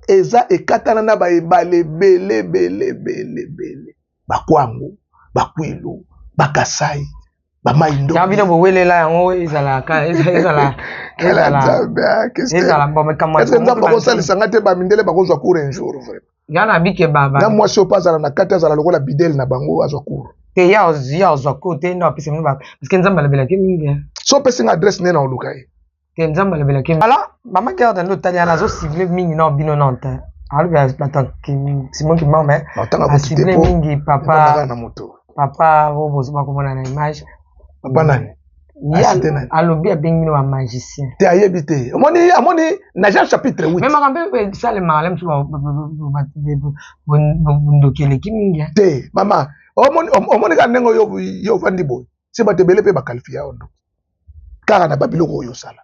[SPEAKER 1] ekatana na baebale ebele ebele ebele ebele, Bakwango, Bakwilu, Bakasai, bamai.
[SPEAKER 4] Yango bino bowelela yango, ezalaka ezala ezala
[SPEAKER 1] Nzambe akosalisa nga te, bamindele bakozwa cours un jour vraiment.
[SPEAKER 4] Ya na bike
[SPEAKER 1] na mwasi oyo mpo azala na kati, azala lokola bidele na bango, azwa cours.
[SPEAKER 4] Te, ya azwa cours te, nde apesa bino, parce que Nzambe alobelaki mingi.
[SPEAKER 1] So opesi nga adresse nde na oluka ye.
[SPEAKER 4] Te, Nzambe alobelaki. Alors mama Garde nde otali wana, azocible mingi na bino non te, alobi bato Simon Kimbangu, mais acible mingi papa
[SPEAKER 1] na moto.
[SPEAKER 4] Papa oyo bozo bakomona na image.
[SPEAKER 1] Papa nani?
[SPEAKER 4] Alobi abengi bino bamagicien.
[SPEAKER 1] Te, ayebi te. Omoni, amoni na Jean chapitre 8.
[SPEAKER 4] Mais makambo esalemaka le mosusu, bondoki eleki mingi.
[SPEAKER 1] Te mama, omoni kaka ndenge yo ovandi boye, se bato ebele mpe baqualifier yo ndoki kaka na babiloko oyo osala.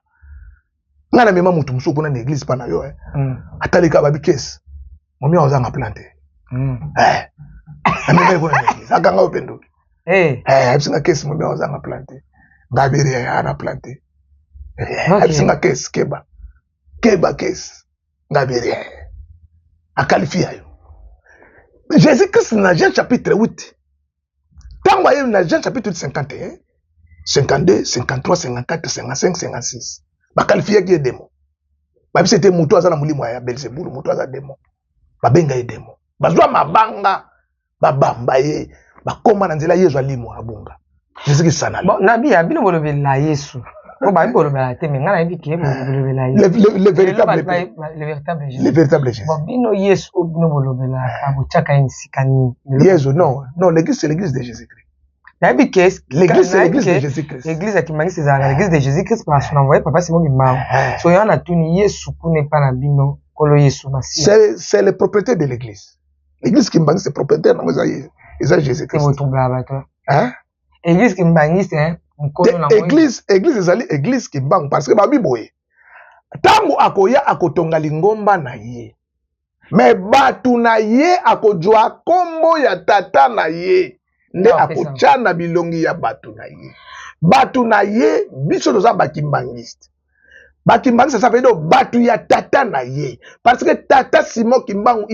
[SPEAKER 1] Ngai na mema motu mosusu kuna na église mpa na yo, atali kaka, babi kese momi ozanga plan te. Namema kuna na église, akanga yo mpe ndoki. Ayebisinga kese momi ozanga plan te. Ngai beri ana plan te. Ayebisinga kese, keba, keba, kese. Ngai beri aqualifier yo. Jésus Christ na Jean chapitre 8, ntango aye na Jean chapitre 8, 51, 52, 53, 54, 55, 56, baqualifiaki ye démon. Babisi ete moto aza na molimo ya Belzebulu, moto aza démon. Babenga ye démon, bazwa mabanga babamba ye, bakoma na nzela, Yesu alimwa, abunga. Jésus Christ sanala.
[SPEAKER 4] Bon, nabi ya bino bolobela Yesu po bayebi bolobela te, mais ngai nayebi ke bolobela Yesu.
[SPEAKER 1] Le véritable,
[SPEAKER 4] le véritable Jésus.
[SPEAKER 1] Le véritable Jésus.
[SPEAKER 4] Bon, bino Yesu oyo bino bolobelaka, botiaka ye esika nini?
[SPEAKER 1] Yesu, non, non, l'église, c'est l'église de Jésus-Christ.
[SPEAKER 4] Nayebi ke
[SPEAKER 1] L'église, c'est l'église de Jésus-Christ.
[SPEAKER 4] Église ya Kimbanguiste ezalaka l'église de Jésus Christ par son envoyé papa Simon Kimbangu. So yo natuni, Yesu kuna epa na bino, Nkolo Yesu Masiya?
[SPEAKER 1] C'est le propriétaire de l'église. L'église Kimbanguiste, c'est propriétaire nango eza
[SPEAKER 4] te.
[SPEAKER 1] Jésus-Christ.
[SPEAKER 4] Botroublaka bato.
[SPEAKER 1] Hein?
[SPEAKER 4] Église Kimbanguiste, nkolo na
[SPEAKER 1] Église ezali église Kimbangu parce que babi boye: ntango akoya, akotonga lingomba na ye, mais bato na ye akozwa nkombo ya tata na ye nde akotya na bilongi ya bato na ye. Bato na ye, biso toza bakimbangiste. Bakimbangiste, ça veut dire bato ya tata na ye, parce que tata Simon Kimbangu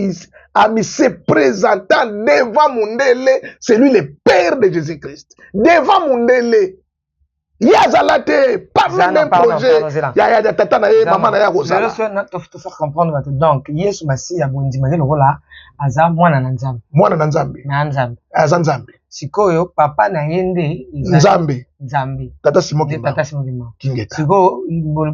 [SPEAKER 1] ami se présentant devant mundele, c'est lui le père de Jésus Christ devant mundele. Ye azala te pas même projet ya tata na ye, mama na ye akozala.
[SPEAKER 4] Tofaire comprendre bato. Donc Yesu Masiya bondimaki lokola aza mwana na Nzambe?
[SPEAKER 1] Mwana na Nzambe.
[SPEAKER 4] Na Nzambe.
[SPEAKER 1] Aza Nzambe.
[SPEAKER 4] Sikoyo papa na ye nde?
[SPEAKER 1] Nzambe.
[SPEAKER 4] Nzambe.
[SPEAKER 1] Tata Simon.
[SPEAKER 4] Tata Simon Kimbangu.
[SPEAKER 1] Kingeta.
[SPEAKER 4] Sikoyo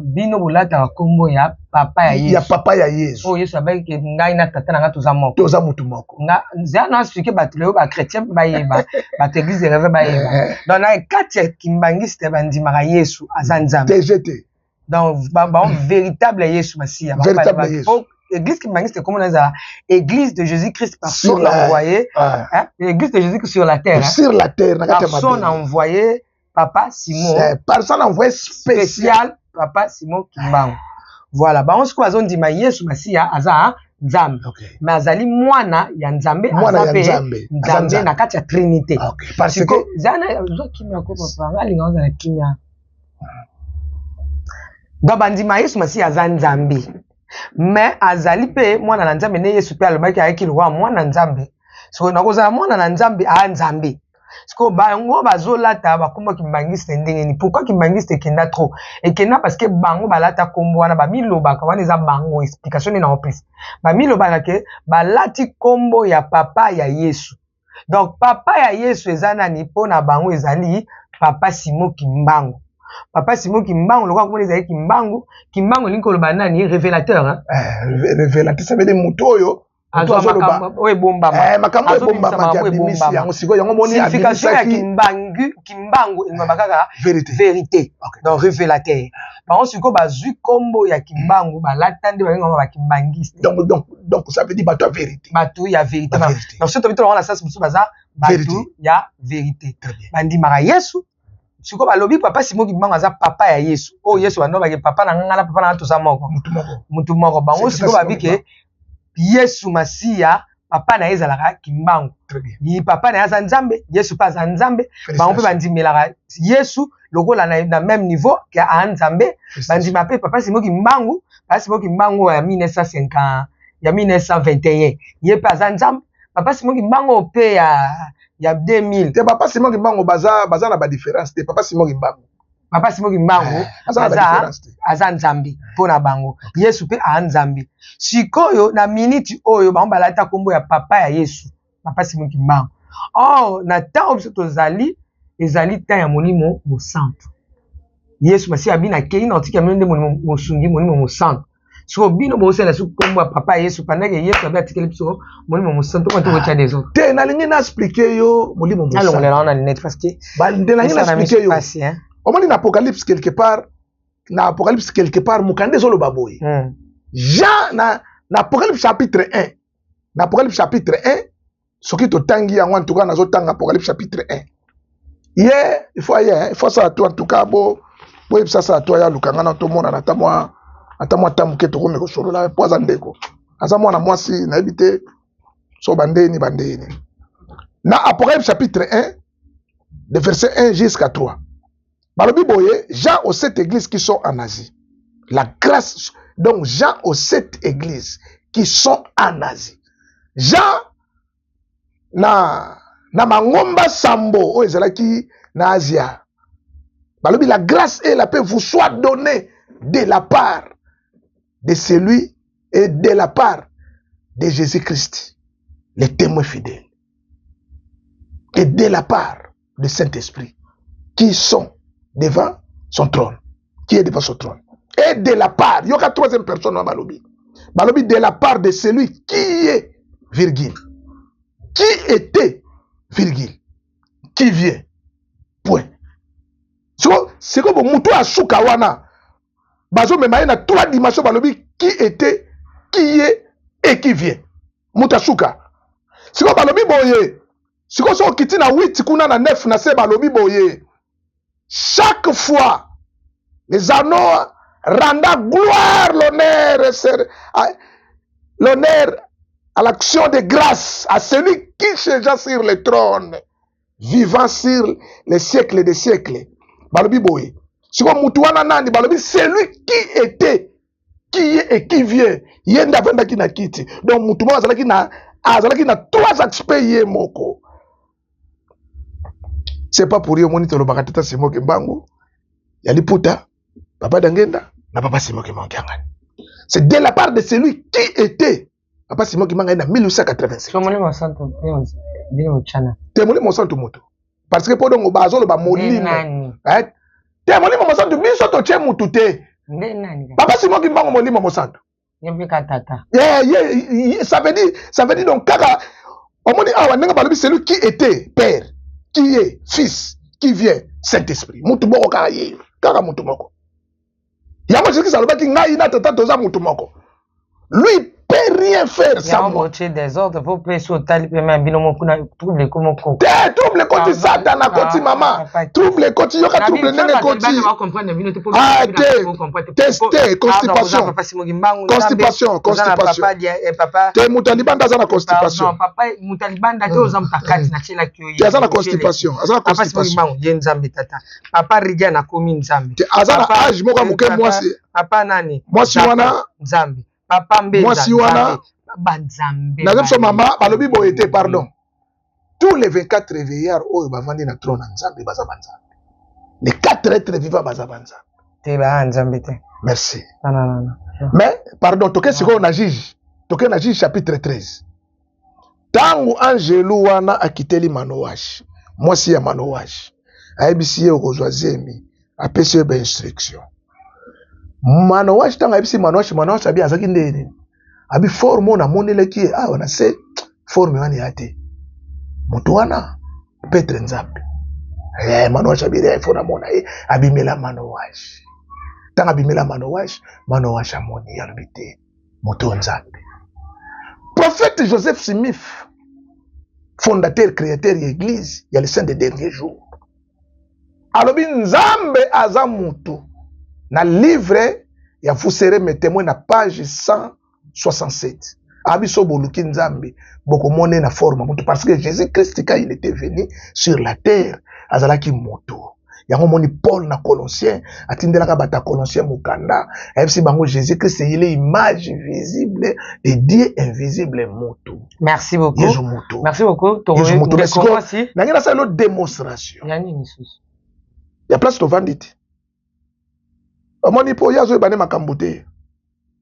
[SPEAKER 4] bino bolataka nkombo ya papa ya Yesu?
[SPEAKER 1] Ya papa ya Yesu.
[SPEAKER 4] Oyo Yesu abaki ke ngai na tata na ngai toza moko.
[SPEAKER 1] Toza mutu moko.
[SPEAKER 4] Nga nzela na expliquer bato lelo, bachrétien mpe bayeba, bato église de réveil bayeba. Donc na kati ya kimbangiste bandimaka Yesu aza Nzambe.
[SPEAKER 1] Tgt.
[SPEAKER 4] Donc bango véritable Yesu Masiya.
[SPEAKER 1] Véritable Yesu.
[SPEAKER 4] Église kimbangiste komona ezala église de Jésus Christ par son envoyé, hein? Église de Jésus Christ sur la terre, hein?
[SPEAKER 1] Sur la terre, na
[SPEAKER 4] kati ya par son envoyé papa Simon.
[SPEAKER 1] Par son envoyé spécial,
[SPEAKER 4] spécial papa Simon Kimbangu. Voilà, bango sikoyo bazondima Yesu Masiya aza Nzambe, mais azali mwana ya Nzambe, aza mpe Nzambe na kati ya Trinité.
[SPEAKER 1] Parce que
[SPEAKER 4] zana ozwa kimia ko papa nga alinga ozala kimia. Donc bandima Yesu Masiya aza Nzambe, mais azali mpe mwana na Nzambe. Nde Yesu mpe alobaki ayaki lokola mwana Nzambe. Sikoyo nakozala mwana na Nzambe, aya Nzambe. Sikoyo bango bazolata bakombo kimbangiste ndenge nini? Pourquoi kimbangiste ekenda trop? Ekenda parce que bango balata kombo wana, bamilobaka wana eza bango explication nde na opesa. Bamilobaka ke balati kombo ya papa ya Yesu. Donc papa ya Yesu eza nani mpo na bango? Ezali papa Simo Kimbangu. Papa Simo Kimbangu, lokola komona ezali Kimbangu, Kimbangu elingi koloba nani? Révélateur, hein?
[SPEAKER 1] Eh, révélateur, ça veut dire moto oyo
[SPEAKER 4] azwa makambo oyo ebombama.
[SPEAKER 1] Makambo ebombamaki, abimisi yango. Sikoyo yango moni.
[SPEAKER 4] Signification ya Kimbangu, Kimbangu elobaka kaka
[SPEAKER 1] vérité.
[SPEAKER 4] Vérité. Donc révélateur. Bango sikoyo bazwi nkombo ya Kimbangu, balata nde babengaka bakimbangiste.
[SPEAKER 1] Donc ça veut dire bato ya vérité.
[SPEAKER 4] Bato ya vérité. Donc soki tobi tolongo na sasi mosusu, baza bato ya vérité, bandimaka Yesu. Sikoyo balobi papa Simo Kimbangu aza papa ya Yesu oyo Yesu bando bake papa na nga na papa na nga toza moko, mutu moko. Bango sikoyo babi ke Yesu Masiya papa na ye ezalaka Kimbangu. Papa na ye aza Nzambe, Yesu mpe aza Nzambe. Bango mpe bandimelaka Yesu lokola na même niveau ke aa Nzambe. Bandima mpe papa Simo Kimbangu, papa Simo Kimbangu ya 1950, ya 1921, ye mpe aza Nzambe. Papa Simo Kimbangu mpe ya 2000.
[SPEAKER 1] Te, papa Simon Kimbangu baza na badifférence te. Papa Simon Kimbangu.
[SPEAKER 4] Papa Simon Kimbangu aza Nzambe mpo na bango, Yesu mpe aa Nzambe. Sikoyo na miniti oyo bango balata nkombo ya papa ya Yesu, papa Simon Kimbangu. Or na ntango biso tozali, ezali temps ya Molimo Mosantu. Yesu Masiya abi: nakei na otika bino nde Molimo Mosungi, Molimo Mosantu. Sikoyo bino bosala soki nkombo ya papa Yesu, pendant que Yesu abi atikeli biso Molimo Mosantu, mpo tokotya désordre.
[SPEAKER 1] Te, nalingi na expliquer yo Molimo.
[SPEAKER 4] Nalongolela wana lunette parce que
[SPEAKER 1] Nde nalingi na expliquer yo. Omoni na Apocalypse quelque part, na Apocalypse quelque part, mokanda ezoloba boye. Jean na Apocalypse chapitre 1, na Apocalypse chapitre 1, soki totangi yango, en tout cas nazotanga Apocalypse chapitre 1. Ye il faut aye, il faut asala to, en tout cas bo boyebisa asala to, aya aluka nga na tomonana ata mwa ta moke, tokomi kosolola po aza ndeko, aza mwana mwasi, nayebi te so bandeni bandeni. Na Apocalypse chapitre 1 de verset 1 jusqu'à 3, balobi boye: Jean aux sept églises qui sont en Asie, la grâce. Donc Jean aux sept églises qui sont en Asie, Jean. na mangomba sambo oyo ezalaki na Asia, balobi: "La grâce et la paix vous soient données de la part de celui et de la part de Jésus-Christ, le témoin fidèle, et de la part du Saint-Esprit qui sont devant son trône, qui est devant son trône, et de la part", yoka troisième personne wana, balobi "de la part de celui qui est, virgule, qui était, virgule, qui vient", point. Siko sikoyo bo mutu asuka wana, bazomema ye na trois dimensions. Balobi qui était, qui est et qui vient. Mutu asuka sikoyo, balobi boye. Sikoyo soki okiti na 8 kuna, na 9 na se, balobi boye: "Chaque fois les anneaux rendant gloire, l'honneur, l'honneur à l'action de grâce à celui qui siégea sur le trône, vivant sur les siècles des siècles." Balobi boye, sikoyo mutu wana nani? Balobi celui qui était, qui est et qui vient. Ye nde avandaki na kiti. Donc mutu moko azalaki na trois aspects ye moko. C'est pas pour ye. Omoni, tolobaka tata Simon Kimbangu ya liputa, papa Dangenda na papa Simon Kimbangu Kiangani. C'est de la part de celui qui était. Papa Simon Kimbangu na 1887.
[SPEAKER 4] So molimo santo bino botyana?
[SPEAKER 1] Te, molimo mosantu moto, parce que mpo dongo bazoloba molimo.
[SPEAKER 4] Nani?
[SPEAKER 1] Eh? Te, molimo mosantu biso totie mutu te.
[SPEAKER 4] Nde nani?
[SPEAKER 1] Papa Simon Kimbangu, molimo mosantu.
[SPEAKER 4] Ye mpe ka tata.
[SPEAKER 1] Yeah, ça veut dire donc kaka omoni awa ndenge balobi celui qui était, père, qui est, fils, qui vient, Saint-Esprit, mutu moko kaka ye, kaka mutu moko. Yango Jésus alobaki: "Ngai na tata toza mutu moko." Lui peut rien faire sans
[SPEAKER 4] yango
[SPEAKER 1] moi.
[SPEAKER 4] Botie désordre po mpe so otali mpe ma bino moko kuna, trouble ekoma koko.
[SPEAKER 1] Te, trouble ekoti, Satan akoti. Mama, trouble ekoti, yoka trouble ndenge ekoti. Ah, te, te, constipation. Constipation, constipation. Te, moto ya libanda aza na constipation.
[SPEAKER 4] Papa, moto ya libanda te, oza moto akati, natielaki yo.
[SPEAKER 1] Te, aza na constipation, aza na
[SPEAKER 4] Papa Simon
[SPEAKER 1] constipation.
[SPEAKER 4] Kimbangu ye nzambe tata, papa Ridia nakomi nzambe.
[SPEAKER 1] Te, aza na
[SPEAKER 4] Papa-
[SPEAKER 1] age moko ya moke.
[SPEAKER 4] Papa-
[SPEAKER 1] Mwasi
[SPEAKER 4] papa nani?
[SPEAKER 1] Mwasi
[SPEAKER 4] Nzambe,
[SPEAKER 1] wana-
[SPEAKER 4] nzambe papa Mbenza.
[SPEAKER 1] Mwasi wana-
[SPEAKER 4] Nzambe. Banzambe.
[SPEAKER 1] Naza biso mama, balobi boye te, pardon, tous les 24 vieillards oyo bavandi na trône na Nzambe baza banzambe. Les quatre êtres vivants baza banzambe.
[SPEAKER 4] Te, baa nzambe te.
[SPEAKER 1] Merci.
[SPEAKER 4] Nanana.
[SPEAKER 1] Mais pardon, toke sikoyo na Juge, toke na Juge chapitre 13. Ntango angelu wana akiteli Manoash, mwasi ya Manoash, ayebisi ye okozwa zemi, apesi ye bainstruction. Manoash, ntango ayebisi Manoash, Manoash abi azalaki nde nini? Abi forme oyo namonelaki ye awa na se, forme wana ya te, moto wana peut-être nzambe. Manoash abi fo namona ye. Abimela Manoash. Ntango abimela Manoash, Manoash amoni ye, alobi te, moto oyo nzambe. Prophète Joseph Smith, fondateur, créateur ya église ya les saints des derniers jours, alobi nzambe aza motu. Na livre ya "Vous serez mes témoins", na page 167, abi so boluki nzambe, bokomona na forme moto, parce que Jésus Christ, quand il était venu sur la terre, azalaki moto. Yango omoni Paul na Colossien, atindelaka bato ya Colossien mokanda, ayebisi bango Jésus Christ, il est image visible de Dieu invisible, moto.
[SPEAKER 4] Merci beaucoup.
[SPEAKER 1] Yezu moto.
[SPEAKER 4] Merci beaucoup.
[SPEAKER 1] Yezu moto. Mais
[SPEAKER 4] Ndeko mwasi.
[SPEAKER 1] Nange nasala elo démonstration.
[SPEAKER 4] Ya nini lisusu?
[SPEAKER 1] Ya place tovandi te. Omoni, mpo ye azoyeba nde makambo te,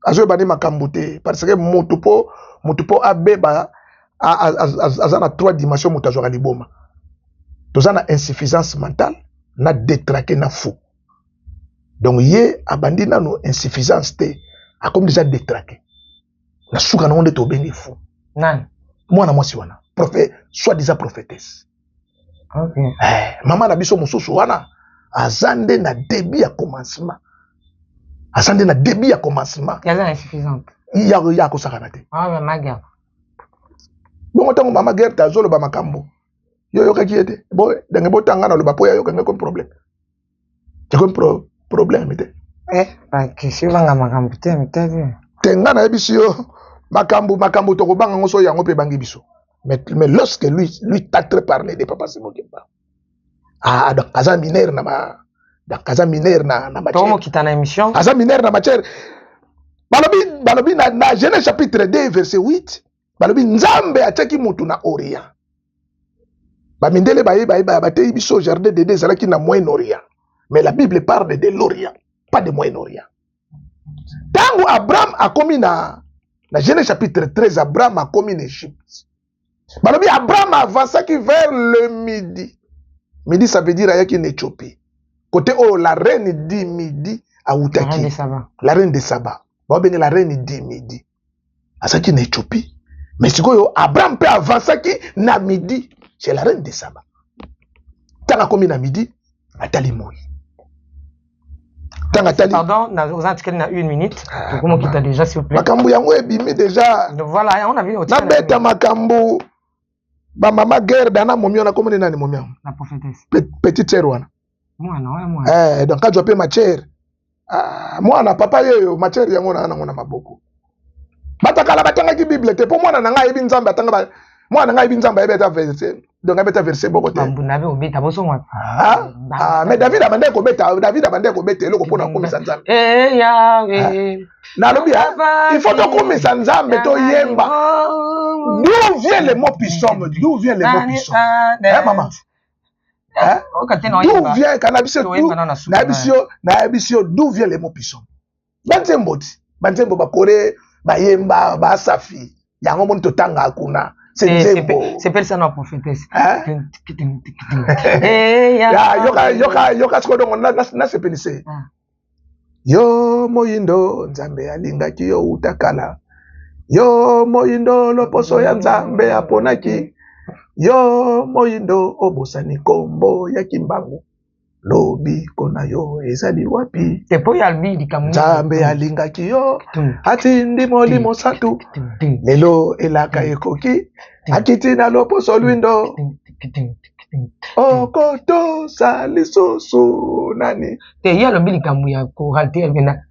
[SPEAKER 1] azoyeba nde makambo te, parce que motu mpo abeba, aza na trois dimension. Moto azwaka liboma, toza na insuffisance mentale, na détraqué, na fou. Donc ye abandi nano insuffisance te, akomi déjà détraqué. Na suka nango nde tobengi fou.
[SPEAKER 4] Nani?
[SPEAKER 1] Mwana mwasi wana, prophète, soit disant prophétesse.
[SPEAKER 4] Ok.
[SPEAKER 1] Eh, mama na biso mosusu wana aza nde na début ya commencement, aza nde na début ya commencement.
[SPEAKER 4] Yaza insuffisante.
[SPEAKER 1] Ya akosakana te.
[SPEAKER 4] Ah, mama Gerthe.
[SPEAKER 1] Bongo ntango mama Gerte azoloba makambo, yo oyokaki ye te. Bo ndenge botanga naloba mpo yayoka ngai, comme problème ekomi problème te.
[SPEAKER 4] Eh, bakesi obanga makambo te mitali.
[SPEAKER 1] Te, nga nayebisi yo makambo tokobanga ngo so yango mpe ebangi biso. Mais lorsque lui t'a très parlé de papa Simon Kimbangu, ah, donc aza mineur na ma, donc aza mineur na matière.
[SPEAKER 4] Tokomokita na émission.
[SPEAKER 1] Aza mineur na matière. Balobi na Genèse chapitre 2 verset 8, balobi Nzambe atiaki motu na Orient. Bamindele baye baye bateyi biso jardin d'Eden ezalaki na Moyen-Orient. Mais la Bible parle de l'Orient, pas de Moyen-Orient. Tango Abraham akomi na Genèse chapitre 13, Abraham akomi na Égypte. Balobi Abraham avançaki vers le midi. Midi, ça veut dire ayaki na Éthiopie. Côté oyo la reine du midi awutaki. La reine de Saba. Babenge la reine du midi. Azalaki na Éthiopie. Mais sikoyo Abraham mpe avançaki na midi chez la reine de Saba. Ntango akomi na midi, atali moi. Ntango atali
[SPEAKER 4] Pardon, oza tikali na une minute. Tokomokita déjà, s'il vous plaît.
[SPEAKER 1] Makambo yango ebimi déjà.
[SPEAKER 4] Voilà, on a vu.
[SPEAKER 1] Nabeta makambo bamama guerre dana momi wana komoni nani momi yango?
[SPEAKER 4] La prophétesse.
[SPEAKER 1] Petite sœur wana.
[SPEAKER 4] Mwana wana, mwana.
[SPEAKER 1] Eh, donc azwa mpe matière. Ah, mwana papa yeyo matière yango na nango na maboko. Batakala batangaki Bible te, mpo mwana na ngai ayebi Nzambe atanga, mwana na ngai ayebi Nzambe, ayebi ata verset, donc ayebi ata verset moko te.
[SPEAKER 4] Obeta bosongo.
[SPEAKER 1] Ah, ah, mais David abandaki kobeta, David abandaki kobeta eloko mpona kokomisa Nzambe. Nalobi il faut tokomisa Nzambe, toyemba. D'où vient le mot psaume? D'où vient le mot psaume, eh, mama? D'où vient? Kana biso nayebisi yo, nayebisi yo d'où vient le mot psaume. Banzembo ti banzembo bakore bayemba basafi yango moni totanga kuna.
[SPEAKER 4] Sepelisa na prophétesse.
[SPEAKER 1] Yoka, yoka, yoka sikoyo. Dongo nasepelise yo moyindo, Nzambe alingaki yo uta kala. Yo moyindo, loposo ya Nzambe aponaki yo. Moyindo, obosani nkombo ya Kimbangu, lobiko na yo ezali wapi?
[SPEAKER 4] Te, mpo ya likambo.
[SPEAKER 1] Nzambe alingaki yo, atindi Molimo Santu. Lelo elaka ekoki, akiti na loposo lwindo. Okotosa lisusu nani?
[SPEAKER 4] Te, ye alobi likambo ya chorale te, na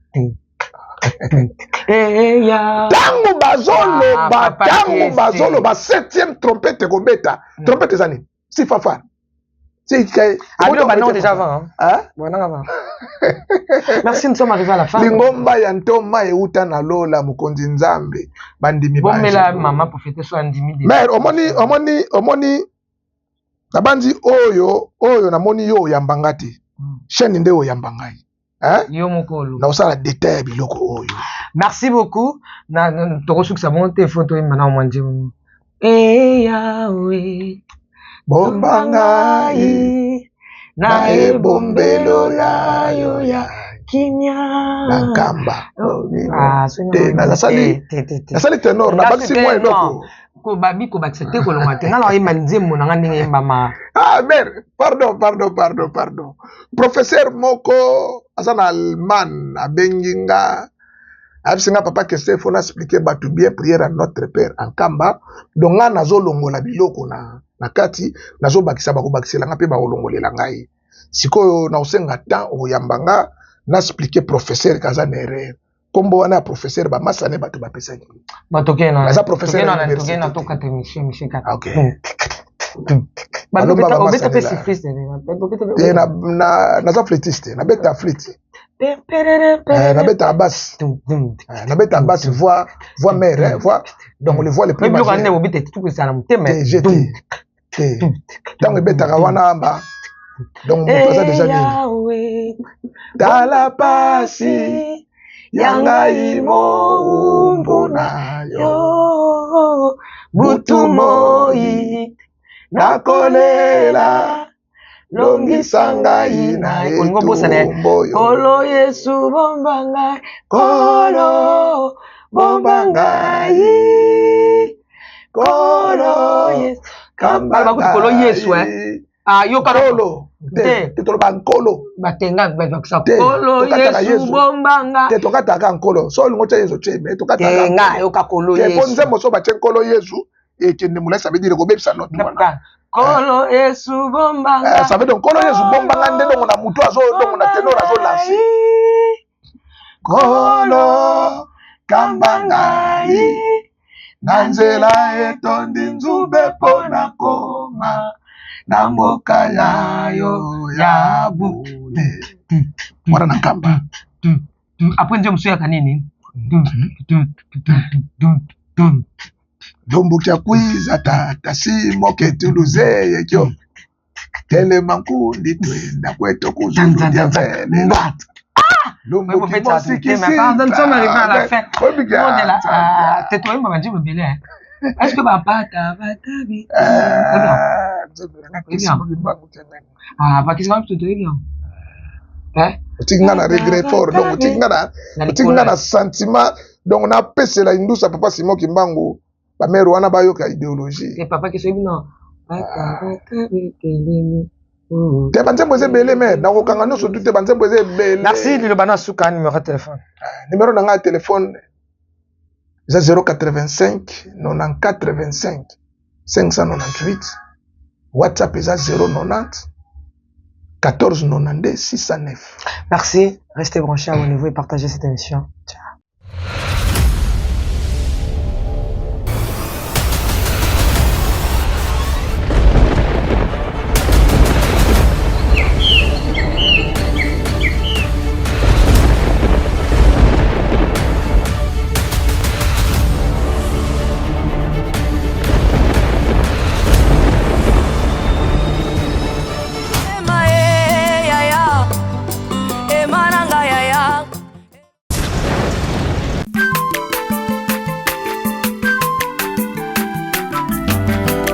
[SPEAKER 1] Ntango bazoloba, ntango bazoloba septième trompette ekobeta. Trompette eza nini? Si fanfare.
[SPEAKER 4] Ah, déjà avant. Hein? Bon, avant. Merci, nous sommes arrivés à la fin.
[SPEAKER 1] Lingomba ya ntoma euta na lola, mokonzi Nzambe, bandimi.
[SPEAKER 4] Bomela mama prophétesse andimi.
[SPEAKER 1] Mais omoni, omoni, omoni nabandi oyo oyo namoni yo oyamba te. Chaîne nde oyamba ngai.
[SPEAKER 4] Yo mokolo.
[SPEAKER 1] Na osala détail ya biloko oyo.
[SPEAKER 4] Merci beaucoup. Na tokosukisa bongo te, faut toyemba na mwa nzembo. E Yawe,
[SPEAKER 1] bomba ngai na ebombelo ya yo ya
[SPEAKER 4] kimia.
[SPEAKER 1] Na nkamba te, nasali ténor, nabakisi mwa eloko.
[SPEAKER 4] Babi kobakisa te, kolonga te. Nga na oyemba nzembo na nga ndenge eyembama.
[SPEAKER 1] Ah mère, pardon, pardon, pardon, pardon. Professeur moko aza na Allemagne abengi nga, ayebisi nga: "Papa Kester, faut na expliquer bato bien prière ya Notre Père en Nkamba." Donc nga nazolongola biloko na kati, nazobakisa, bakobakisela nga mpe bakolongolela ngai. Sikoyo nakosenga temps okoyamba nga na expliquer professeur kaza na erreur. Nkombo wana ya professeur, bamasane bato bapesaki.
[SPEAKER 4] Aza
[SPEAKER 1] professeur.
[SPEAKER 4] Tokena tokata émission.
[SPEAKER 1] Ok.
[SPEAKER 4] Obeta mpe siffliste?
[SPEAKER 1] Naza flûtiste, nabeta flûte, nabetaka basse, nabetaka basse, voix, voix mère, voix, donc les voix les plus
[SPEAKER 4] biloko nde obeta etukisana motema.
[SPEAKER 1] Te, ntango ebetaka wana ba, donc moto aza déjà nini. Tala pasi ya ngai mowumbu na yo,
[SPEAKER 4] butu moi
[SPEAKER 1] nakolela, longisa ngai na etumbu oyo.
[SPEAKER 4] Kolo Yesu, bomba ngai.
[SPEAKER 1] Kolo, bomba ngai, Kolo
[SPEAKER 4] Yesu. Kamba Kolo Yesu, eh? Ah, yoka.
[SPEAKER 1] Nkolo te, te, toloba Nkolo.
[SPEAKER 4] Batenga bakisa Kolo Yesu, bomba nga.
[SPEAKER 1] Te, tokataka Nkolo. So olingo tia Yesu, tie, mais tokataka.
[SPEAKER 4] Te, nga yoka Kolo
[SPEAKER 1] Yesu. Po nzembo so batie Nkolo Yesu, ekende molai, ça veut dire kobebisa note wana.
[SPEAKER 4] Kolo Yesu, bomba nga.
[SPEAKER 1] Ça veut dire Nkolo Yesu, bomba nga nde dongo na mutu azo dongo na ténor azolancer Nkolo, kamba ngai na nzela etondi nzube mpo na koma na mboka ya yo ya bule wana na Nkamba.
[SPEAKER 4] Après nzembo mosusu yaka nini?
[SPEAKER 1] Vumbukia kwiza tata simo ketuluzeyekyo telema nkundi twenda kweto kuzuludyavele.
[SPEAKER 4] Nous sommes arrivés à la fin. Est-ce que bapata batabi? Ah, bakisi ba plutôt bien. Hein?
[SPEAKER 1] Otiki nga na regret fort, donc otiki nga na otiki nga na sentiment, donc napesela indusa papa Simon Kimbangu, bamere wana bayoka idéologie.
[SPEAKER 4] Te papa kiso bino. Bata batabi telemi.
[SPEAKER 1] Te, banzembo eza ebele, me nakokanga nyonso tu te, banzembo eza ebele.
[SPEAKER 4] Merci. Liloba na suka, numéro ya téléphone.
[SPEAKER 1] Numéro na ngai ya téléphone eza 085 94 25 598. WhatsApp eza 090 14 92 609.
[SPEAKER 4] Merci. Restez branchés, abonnez-vous et partagez cette émission. Ciao.
[SPEAKER 2] Ema e yaya, ema nanga yaya.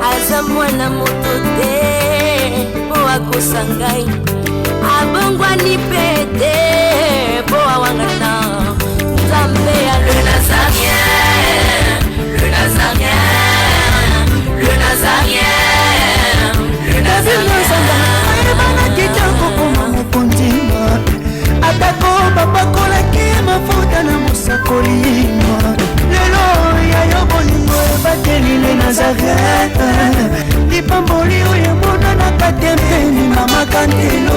[SPEAKER 2] Aza mwana moto te mpo akosa ngai, abongwani mpe te mpo awangana Nzambe ya le Nazarien, le Nazarien, le Nazarien, le Nazarien.
[SPEAKER 3] Ayebanaki te kokoma mokonzi, atako bapakolaki mafuta na mosakoli. Lelo ya yo bolingo ebateli le Nazaret, lipamboli oyo emonanaka te mpeni mama kantelo.